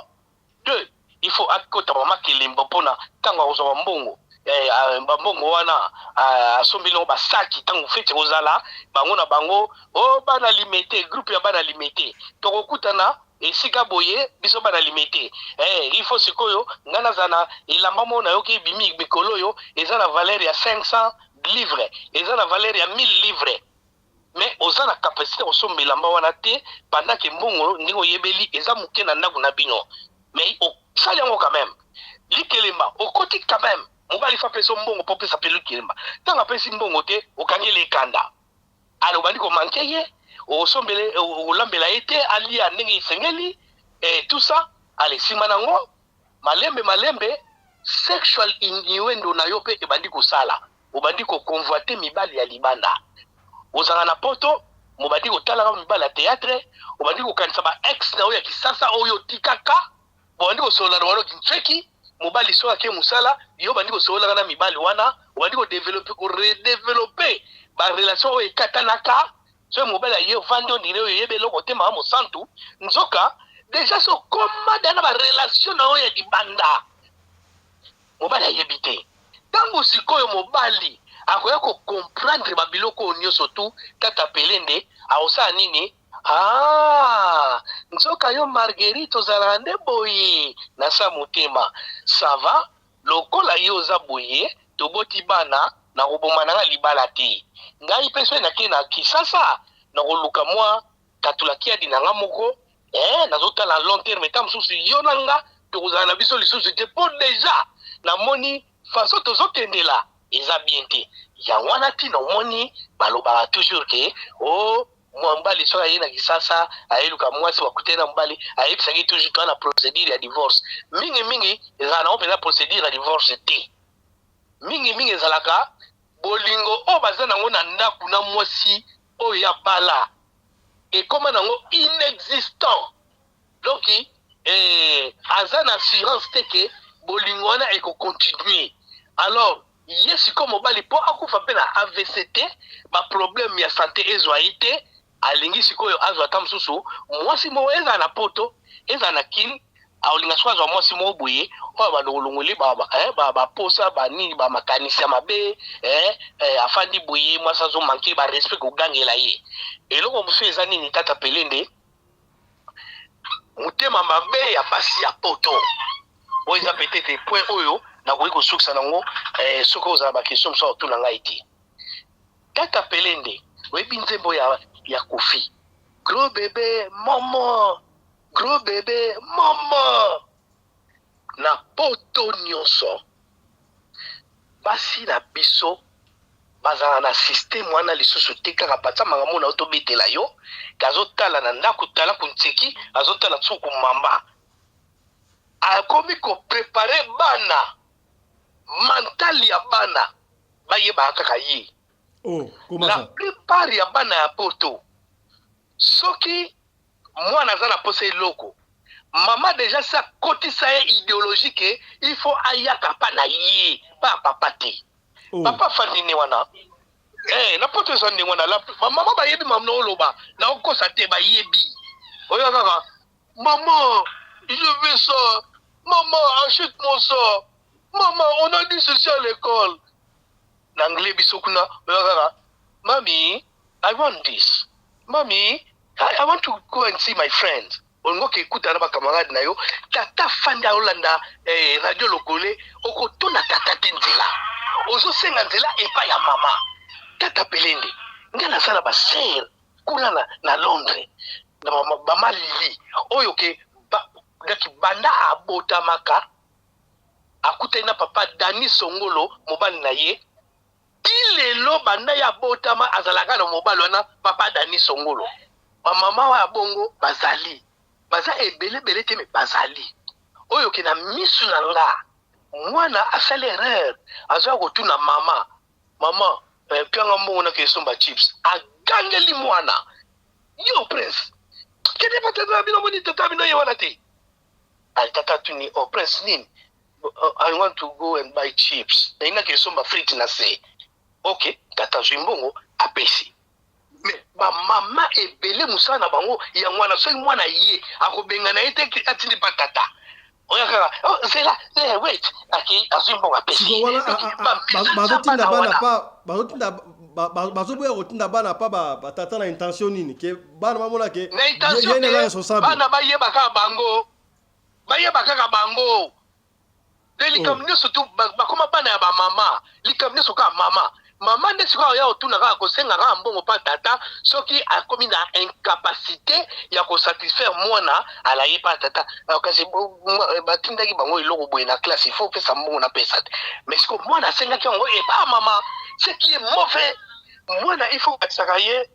Deux, il faut akota ba makelemba mpona ntango akozwa ba mbongo, ba mbongo wana asombeli yango basaki ntango feti ekozala bango na bango, o bana limete, groupe ya bana limete, tokokutana esika boye, biso bana limete. Il faut sikoyo ngai nazala na elamba moko nayoki ebimi mikolo oyo eza na valeur ya 500 livres, eza na valeur ya 1000 livres, mais oza na capacité kosomba elamba wana te pendant que mbongo ndenge oyebeli eza moke na ndako na bino, mais osali yango quand même. Likelemba okoti quand même, mobali fa apesa mbongo mpo opesa mpe likelemba. Ntango apesi mbongo te, okangeli ekanda, ale obandi komanke ye, okosombele, okolambela ye te alia ndenge esengeli, et tout ça. Ale nsima nango malembe malembe sexual innuendo na yo mpe ebandi kosala, obandi koconvoite mibali ya libanda. Ozalaka na poto, mobandi kotalaka mibali ya théâtre, obandi kokanisa ba ex na oyo ya Kisasa oyo otikaka, obandi kosolola na wana kintseki mobali soki ake mosala, yo obandi kosololaka na mibali wana, obandi kodevelope, koredevelope ba relation oyo ekatanaka. Soki mobali aye, ovandi ondire oyo oyebi eloko te, mama mosantu, nzoka deja so okoma da na ba relation na oyo ya libanda, mobali ayebi te. Ntango sikoyo mobali akoya kocomprendre babiloko oyo nyonso tu, tata Pelende, akosala nini? Ah, nzoka yo Marguerite ozalaka nde boye na sa motema, ça va, lokola yo oza boye, toboti bana, nakoboma nanga libala te. Ngai mpe soki nake na Kisasa, nakoluka mwa katula kiadi na nga moko, nazotala long terme, ta mosusu yo na nga tokozala na biso lisusu te, mpo deja namoni façon tozokendela eza bien te. Yango wana ntina omoni balobaka toujours ke o mobali soki aye na Kisasa, ayeluka mwasi, bakutani na mobali, ayebisaki toujours toza na procédure ya divorce. Mingimingi ezala nango mpenza procédure ya divorce te, mingimingi ezalaka bolingo oyo baza nango na ndako na mwasi oyo ya bala ekoma nango inexistant. Donc aza na assurance te ke bolingo wana ekocontinue. Alors ye sikoyo mobali, mpo akufa mpe na AVC te, baproblème ya santé ezwa ye te, alingi sikoyo azwa ata mosusu mwasi moko, ezala na poto, ezala na Kine, aolinga soki azwa mwasi moko boye oyo balongolongoli baposa banini, bamakanisi ya mabe, afandi boye, mwasi azomanke barespect, kogangela ye. Eloko mosusu eza nini, tata Pelende? Motema mabe ya basi ya poto. Oyo eza peut-être point oyo nakoki kosukisa nango. Soki ozala baquestion mosusu otuna ngai te, tata Pelende. Oyebi nzembo ya Kofi, "Gros bébé momo, gros bébé momo"? Na poto nyonso basi na biso bazala na systeme wana lisusu te. Kaka patsa makambo na yo, tobetela yo kazotala na ndako, tala kuntseki, azotala tsuku mamba, akomi koprepare bana, mental ya bana bayebaka kaka ye. Oh, comment La ça? plupart ya bana ya poto, soki mwana aza na posa eloko, mama deja si akotisa ye idéologie ke il faut ayaka pa na ye, pa ya papa te. Oh. Papa afandi nde wana, na poto eza ndenge wana. Bamama bayebi mama na oloba na okosa te, bayebi oyo kaka: "Maman, je veux ça. Maman, achète moi ça. Maman, on a dit ceci à l'école." Na anglais biso kuna oyo kaka: "Mami, I want this. Mami, I want to go and see my friends." Olingi oke kutana na ba camarade na yo, tata afandi aolanda eh, radio lokole, okotuna tata te nzela. Ozosenga nzela epai ya mama. Tata Pelende, ngai naza na ba sœur kuna na, na Londres, na mama, mama Lili, oyo ke ba, daki banda abotamaka akutani na papa Dani Songolo mobali na ye ti lelo banda ye abotama azalaka na mobali wana papa Dani Songolo. Ba mama oyo ya bongo bazali, baza ebele ebele te mais bazali. Oyo ke na misu na nga mwana asali erreur azoya kotuna mama, mama eh, pianga mbongo nake somba chips, agangeli mwana yo prince kende pa tata na bino omoni tata na bino ye wana te. Ay tata atuni oh prince nini? I want to go and buy chips. Nalingi nake somba frite na se. Ok, tata azwi mbongo apesi. Mais ba mama ebele mosala na bango yango wana, soki mwana ye akobengana ye te atindi pa tata. Oya kaka oh, zela eh, wait akei azwi mbongo apesi. Siko wana bazotinda bana pa bazotinda bazoboya kotinda bana pa ba tata na intention nini ke bana bamona ke na intention ke bana bayeba kaka bango bayeba kaka bango nde likambo oh. nyonso tu bakoma bana ya bamama likambo nyonso kaka mama mama nde sikoyo aya kotuna kaka kosenga kaka mbongo mpa tata soki akomi na incapacité ya kosatisfaire mwana alaye mpa tata kasi batindaki bango eloko boye na classe il faut opesa mbongo napesa te mais sikoyo mwana asengaki yango epa mama ce qui est mauvais mwana il faut bakisaka ye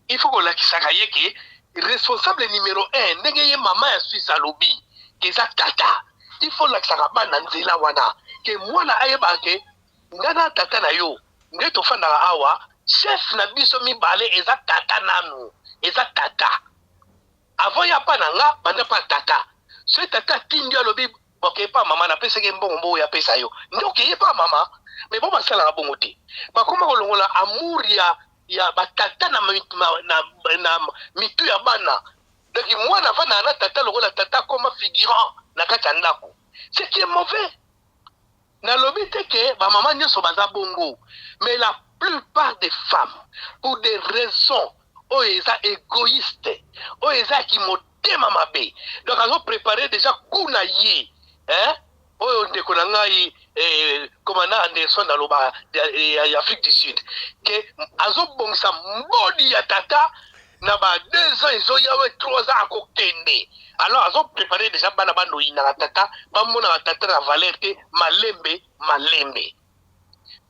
Il faut kolakisaka ye ke responsable numero 1 ndenge ye mama ya Suisse alobi ke eza tata. Il faut lakisaka bana nzela wana ke mwana ayebaka ke nga na tata na yo nde tofandaka awa, chef na biso mibale eza tata nanu, eza tata. Avant ya pa na nga banda pa tata. Soki tata atindi yo alobi Ok epa mama napesaki ye mbongo mbo oyo apesa yo nde okei epa mama mais bo basalaka bongo te bakoma kolongola amour ya ya batata na, na, na, na mitu ya bana donc mwana afandaka na tata lokola tata akoma figurant na kati ya ndako ce qui est mauvais nalobi te ke bamama nyonso baza bongo mais la plupart des femmes pour des raisons oyo eza egoïste oyo eza ya kimotema mabe donc azo prepare dejà coup na ye hein oyo ndeko na ngai eh, commandant Anderson aloba ya, ya, ya Afrique du Sud ke azobongisa mbodi ya tata na ba deux ans ezoya we trois ans akokende alors azo prepare dejà bana banoyinaka tata bamonaka tata na valeur te malembe malembe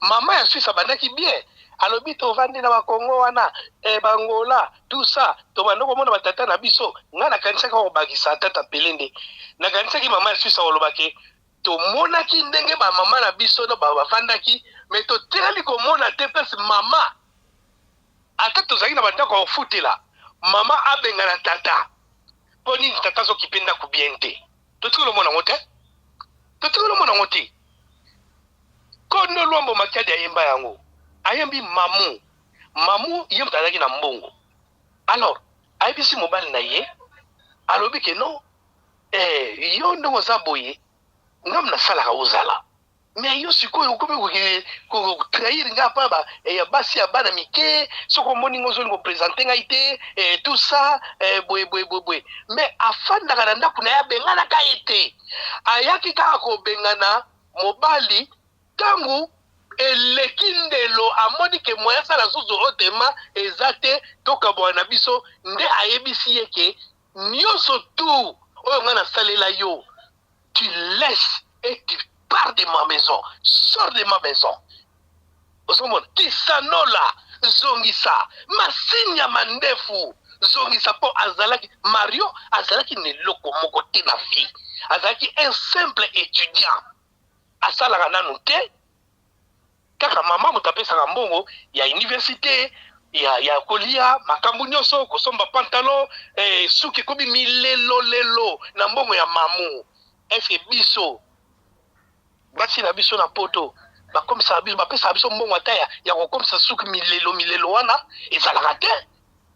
Maman ya Suisse abandaki bien alobi tovandi na ba Congo wana eh, ba Angola tout ça tobanda komona ba tata na biso ngai nakanisaki akobakisa tata pelende nakanisaki mama ya Suisse akoloba ke tomonaki ndenge ba mama na biso na bafandaki mais totikali komona te place mama ata tozalaki na bandako ya kofutela mama abengana tata mpo nini tata azokipe ndako bien te totikali omona yango te totikali omona yango te Kondo Luambo Makiadi ayemba yango. Ayembi Mamu. Mamu ye moto azalaki na mbongo. Alors ayebisi mobali na ye, alobi ke non, eh, yo ndenge oza boye, nga nasalaka ozala. Mais yo sikoyo okomi kokende ko trahir nga pa ba eh, ya basi ya bana mike, soki omoni nga ozolinga opresente ngai te, eh, tout ça, eh, boye boye boye boye. Mais afandaka na ndako na ye abenganaka ye te. Ayaki kaka kobengana Mobali tangu eleki ndelo amoni ke moyen asala susu otema eza te tokabwana na biso nde ayebisi ye ke nioso tout oyo nga nasalela yo tu laisse et tu pars de ma maison sors de ma maison ozomona kisanola zongisa masinya mandefu zongisa po azalaki Mario azalaki na eloko moko te na vie azalaki un simple etudiant asalaka nanu te kaka mama moto apesaka mbongo ya universite ya, ya kolia makambo nyonso kosomba pantalon eh, suki ekomi milelo lelo na mbongo ya mamu eske biso Basi na biso na poto bakomisaka biso bapesaka biso mbongo ata ya, ya kokomisa suki milelo milelo wana ezalaka te.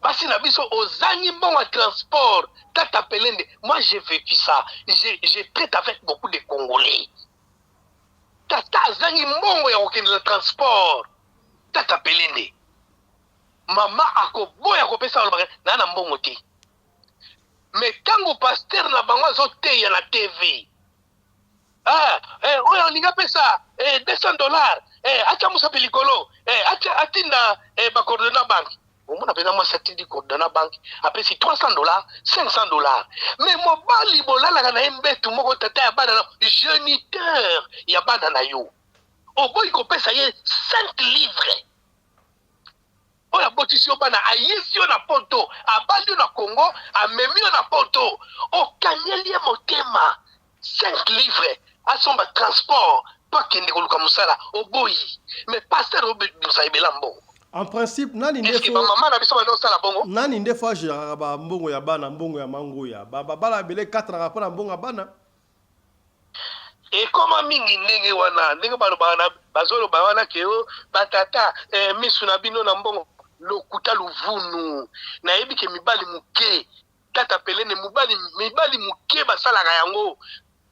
Basi na biso ozangi mbongo ya transport tata pelende moi j'ai vécu ça je, je traite avec beaucoup de congolais tata azangi mbongo ya kokende na transport tata pelende mama akoboya kopesa alobaka na na mbongo te. Mais tango pasteur na bango azo teya na TV ah eh, oyo alingi apesa eh, 200 dollars eh, atia mosapi likolo eh, atia atinda eh, ba coordonnat banque omona mpenza mwasi atindi coordonnat banque apesi 300 dollars 500 dollars mais mobali bolalaka na ye mbetu moko tata ya bana na geniteur ya bana na yo oboyi kopesa ye 5 livres Oyo abotisi yo bana ayesi yo na poto abali yo na Congo amemi yo na poto okangeli ye motema 5 livres asomba transport po akende koluka musala oboyi mais pasteur obimisa ebele ya mbongo. En principe nani nde Est-ce que faut ba maman na biso banda kosala bongo? Nani nde faut a geraka ba mbongo ya bana mbongo ya mangoya ba bala ebele ekatanaka pona mbongo ya bana. Ekoma mingi ndenge wana, ndenge balobaka na bazoloba wana ke o ba tata eh, misu na bino na mbongo lokuta luvunu. Nayebi ke mibali moke tata pelene mobali mibali moke basalaka yango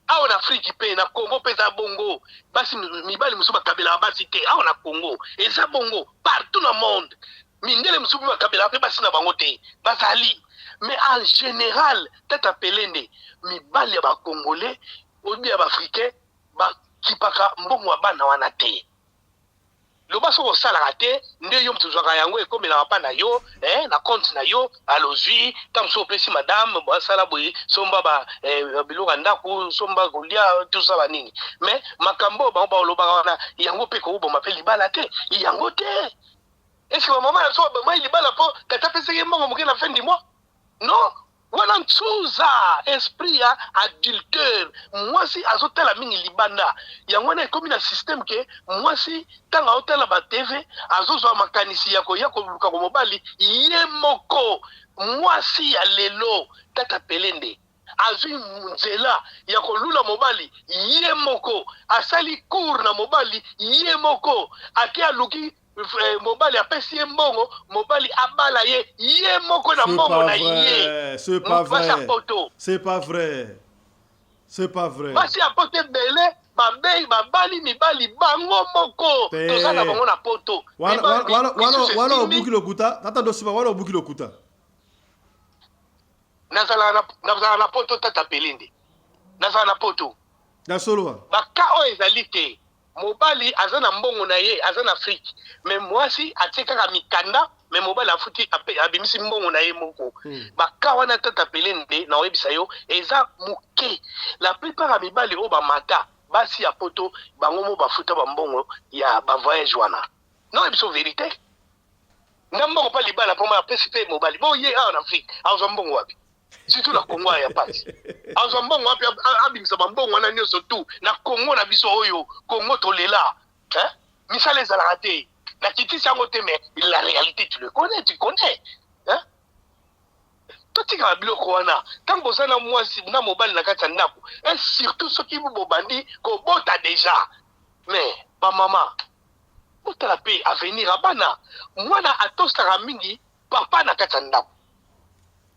awa na Afrique pe na Congo pe eza bongo basi mibali mosusu bakabelaka basi te awa na Congo eza bongo partout na monde mindele mosusu pe bakabelaka pe basi na bango te bazali mais en general tata pelende mibali ya ba congolais ou bien ya ba africain ba kipaka mbongo ya bana wana te loba soki osalaka te nde yo moto ozwaka yango ekomelaka pa na yo eh, na compte na yo alozwi ntango mosusu opesi madame asala boye somba ba eh, biloko ya ndako somba kolia tout ça banini mais makambo oyo bango balobaka wana yango mpe ekoboma mpe libala te yango te est ce que bamama na biso babomaki libala mpo tata apesaki ye mbongo moke na fin du mois non Wana nzuza esprit ya adulteur mwasi azotala mingi libanda yango wana ekomi na système ke mwasi ntango aotala ba TV azozwa makanisi ya koya koluka ko mobali ye moko mwasi ya lelo tata pelende azwi nzela ya kolula mobali ye moko asali cour na mobali ye moko ake aluki Eh, mobali apesi ye mbongo mobali abala ye ye moko na mbongo na ye c'est pas vrai c'est pas vrai c'est pas vrai basi ya poto ebele babei babali mibali bango moko toza na bango na poto wana obuki lokuta tata ndosima wana obuki lokuta nazalaka na poto tata pelende nazala na poto na solo baka oyo ezali te Mobali aza na mbongo na ye aza na Afrique mais muasi atie kaka mikanda mais mobali afuti abimisi mbongo na ye moko ba cas wana tata pelende na oyebisa yo eza muke la plupart ya mibali oyo ba mata basi ya poto bango moko bafuta ba mbongo ya ba voyage wana na oyebisa yo verite na mbongo pa libala po apesi pe mobali bo ye awa na Afrique azwa mbongo wapi surtout na Congo ya pasi azwa mbongo wapi abimisa ba mbongo wana nyonso tout na Congo na biso oyo Congo tolela hein misala ezalaka te na kitisi yango te mais la réalité tu le connais tu connais hein totikaka biloko wana ntango boza na mwasi na mobali na kati ya ndako et surtout soki bobandi kobota deja mais bamama botala mpe avenir ya bana mwana atosaka mingi papa na kati ya ndako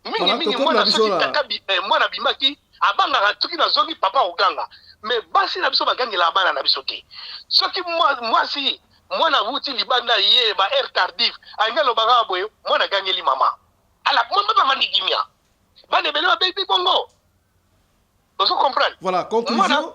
mingi mingi mwana soki tata eh, mwana abimaki abangaka soki nazongi papa akoganga me basi na biso bagangelaka bana na biso te soki mwasi mwana awuti libanda ye ba heure tardive alingi aloba kaka boye mwana agangeli mama ala mama bavandi kimia bana ebele babebi bongo ozo comprendre voilà conclusion mwana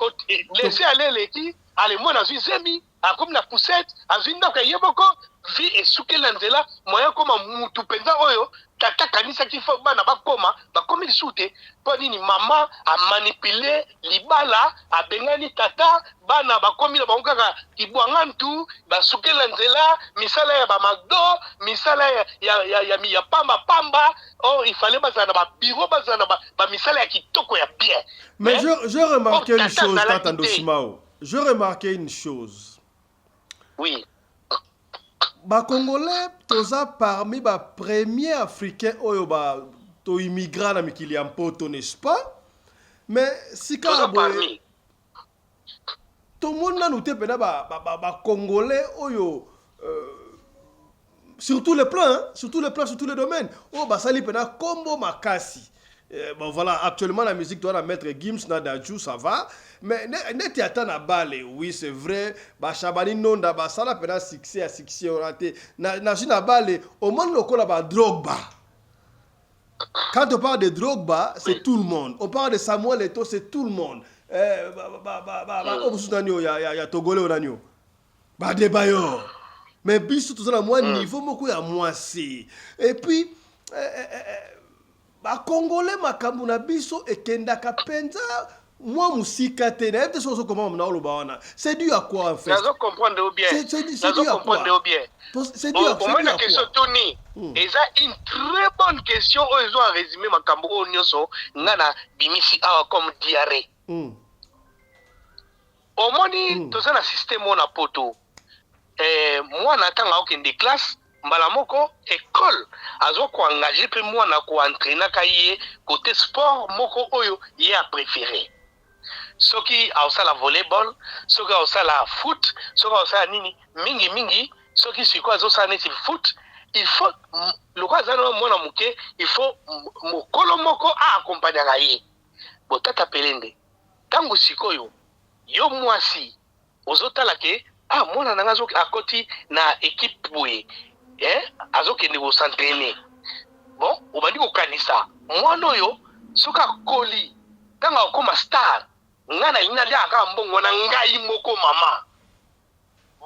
laisser aller eleki ale mwana azwi zemi akomi na poussette azwi ndako ya ye moko vie esukeli na nzela moyen akoma mutu mpenza oyo tata akanisaki fo bana bakoma bakomi lisusu te mpo nini mama amanipule libala abengani tata bana bakomi na bango kaka kibwangantu basukeli na nzela misala ya bamagdo misala ya, ya, ya, ya, ya pamba pamba or il fallait bazala na babiro bazala na bamisala ya kitoko ya bien mais je, je remarqué une chose tata ndosimao je remarqué une chose oui bacongolais toza parmi bapremier africain oyo ba toimmigra na mikili ya mpoto n'est-ce pas mais sika boye tomoni nanu te mpena bacongolais ba, ba, ba oyo euh, sur tous les plans hein, sur tous les plans sur tous les domaines oyo basali mpena kombo makasi eh, bon voilà actuellement la musique toi na maître Gims na Dadju ça va mais neti ata na bale oui c'est vrai ba Shabani Nonda basala mpena succès ya succès wana te na na na bale omoni lokola ba Drogba. Quand on parle de Drogba, c'est tout le monde. On parle de Samuel Eto'o, c'est tout le monde. Eh, ba ba ba ba ba oyo mosusu nani oyo ya ya ya Togolais oyo nani oyo? Ba Adebayor. Mais biso toza na mwa niveau moko ya mwasi. Et puis eh, eh, eh, eh, Ba congolais makambu na biso ekendaka penza mwa musika te nayebi te soki ozo comprendre makambo naoloba wana c'est dû à quoi en fait Nazo comprendre yo bien. C'est c'est Nazo dû à comprendre quoi yo bien. C'est dû à Au moins c'est dû na à question quoi toni eza une très bonne question oyo ezo résumer makambo oyo nyonso nga na bimisi awa comme diarrhée. Omoni toza na système oyo na poto eh, mwana ntango akokende classe mbala moko ecole azo ko engager mpe mwana ko entraînaka ye côté sport moko oyo ye a préféré. Soki aosala volleyball, soki aosala foot, soki aosala nini mingi mingi, soki sikoyo azosala neti foot, il faut lokola aza na mwana moke, il faut mokolo moko a accompagnaka ye. Bo tata Pelende, ntango sikoyo yo mwasi ozotala ke ah mwana na nga akoti na equipe boye eh, azokende ko s'entraîner, bon obandi kokanisa mwana oyo soki akoli ntango akokoma star, ngai nalingi naliaka kaka mbongo wana ngai moko mama.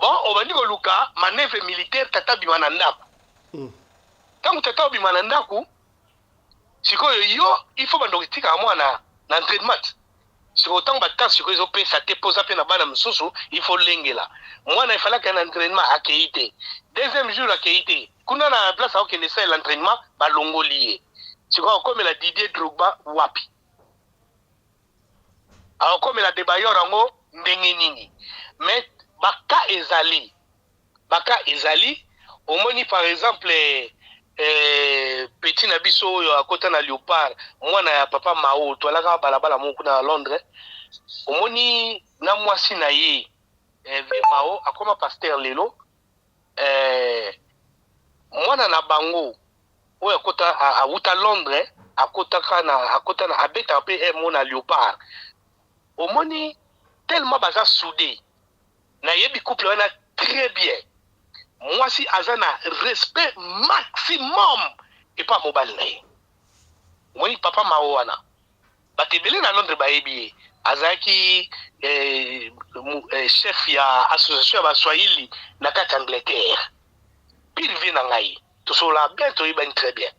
Bon obandi koluka manœuvre militaire, tata bima na ndako. Ntango tata obima na ndako sikoyo yo il faut bando kotikaka mwana na entraînement. Sikoyo ntango batemps sikoyo ezopesa te mpo oza mpe na bana mosusu, il faut lengela mwana efalaki na entraînement akei te, deuxième jour akei te, kuna na place akokende salela entraînement balongoli ye. Sikoyo akomela Didier Drogba wapi? Akomela Adebayor yango ndenge nini? Mais baka ezali, baka ezali. Omoni par exemple eh, petit na biso oyo akota na Leopard, mwana ya papa Mao, toalaka balabala moko kuna na Londres. Omoni na mwasi na ye eh, ve Mao akoma pasteur lelo eh, mwana na bango oyo akota awuta Londres, akotaka na akota na abetaka mpe eh, mo na Leopard. Omoni tellement baza soudé, nayebi couple wana très bien. Mwasi aza na respect maximum epa mobali na ye. Omoni papa Mao wana, bato ebele na Londres bayebi ye, azalaki eh, eh, chef ya association ya baswahili na kati ya Angleterre. Pire vie na ngai, tosolola bien, toyebani très bien.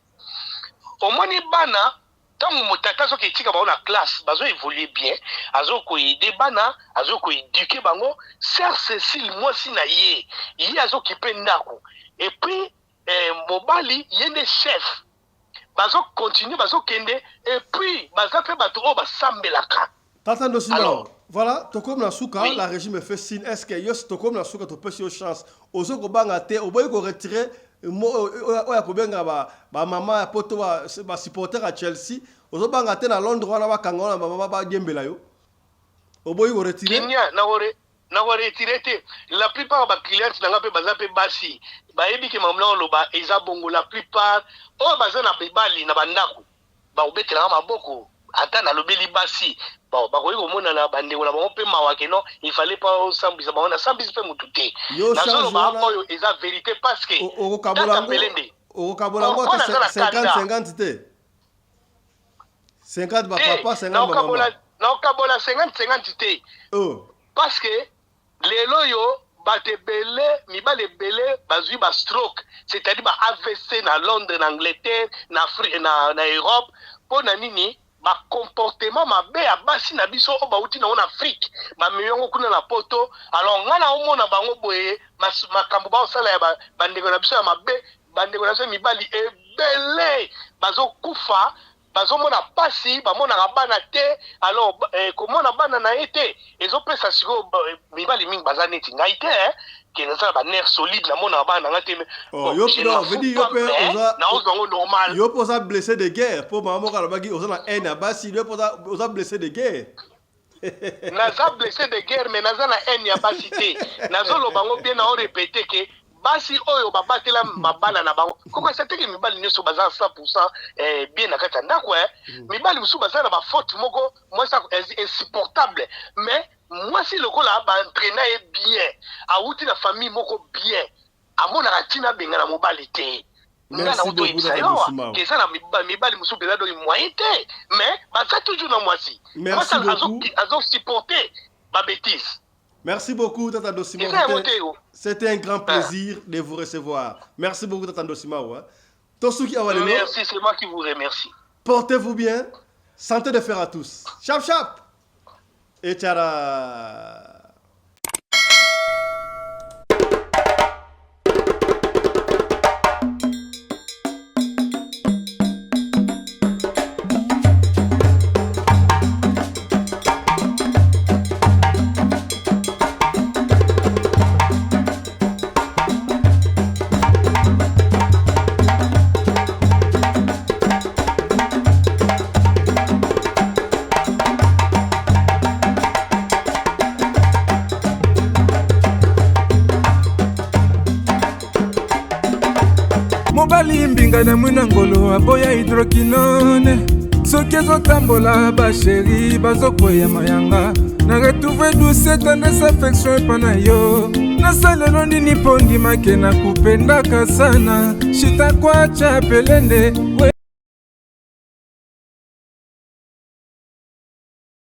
Omoni bana ntango tata soki etika bango na classe, bazo évoluer bien, azo koaider bana, azo koéduquer bango. Sœur Cécile mwasi na ye, ye azokipe ndako, et puis eh, mobali ye nde chef, bazocontinue bazokende, et puis baza mpe bato oyo basambelaka. Tata Ndosimao, voilà, tokomi na suka. Oui. La régie me fait signe. Est-ce que yo tokomi na suka, topesi yo chance, ozo kobanga te, oboyi koretirer oyo ya kobenga bamama ya poto basupporter ya Chelsea, ozobanga te na Londres wana bakanga wana bamama badiembela yo, oboyi koretirer? Kimia, nakoretirer te. La plupart ya bacliente na nga mpe baza mpe basi, bayebi ke makambo na oloba eza bongo. La plupart oyo baza na mibali na bandako bakobetelanga maboko ata nalobeli basi. Bon, bakoki komonana bandeko na bango mpe mawa ke non, il fallait pas osambwisa bango. Nasambisi mpe motu te, nazoloba oyo eza vérité parce que okokabola Pelende, okokabola yango ata 50 50 te, 50 bapapa, 50 bamama? Nakokabola 50 50 te parce que lelo oyo bato ebele, mibali ebele bazwi ba stroke, c'est-à-dire ba AVC na Londres, na Angleterre, na, na Europe. Mpo na nini? Bacomportement mabe ya basi na biso oyo bauti nango na Afrique, bamemi yango kuna na poto. Alors ngai na omona bango boye, makambo baosala ya bandeko na biso ya mabe, bandeko na biso mibali ebele bazokufa, bazomona pasi, bamonaka bana te. Alors eh, komona bana na ye te ezopesa sikoyo mibali mingi baza neti ngai te eh, ke naza na banerf solide, namonaka bana na ngai te. Naozwa yango normal. Yo mpe oza blessé de guerre, mpo mama moko alobaki oza na haine ya basi. Yo mpe oza blessé de guerre. Naza blessé de guerre, mais naza na haine ya basi te. Nazoloba yango bien, nao répéter ke basi oyo babatela mabala na bango, kokasa teke mibali nyonso baza 100 eh, bien na kati ya ndako eh. Mibali mosusu baza na bafaute moko mwasi insupportable, mais mwasi lokola baentraîna ye bien, awuti na famille moko bien, amonaka ntina abengana mobali te. Nga Merci na beaucoup, otoyebisa Tata yo awa Dosimao. ke eza na mibali mosusu mpenza donc moyen te, mais baza toujours na mwasi. Merci Mwasi beaucoup. azosupporte babétise. Merci beaucoup, Tata Dosimao. Eza yango C'était- te yo. C'était un grand plaisir de vous recevoir. Merci beaucoup, Tata Dosimao. Hein. Tosuki Awalelo, Merci, c'est moi qui vous remercie. portez-vous bien. Santé de fer à tous. Chap, chap. Et tchara. Mobali mbinga na mwina ngolo aboya hydroquinone soki ezotambola basheri bazokweya mayanga na retrouve douce tendresse affection epa na yo nasalelo nini mpo ndimake na kupendaka sana shitakwacha pelende we.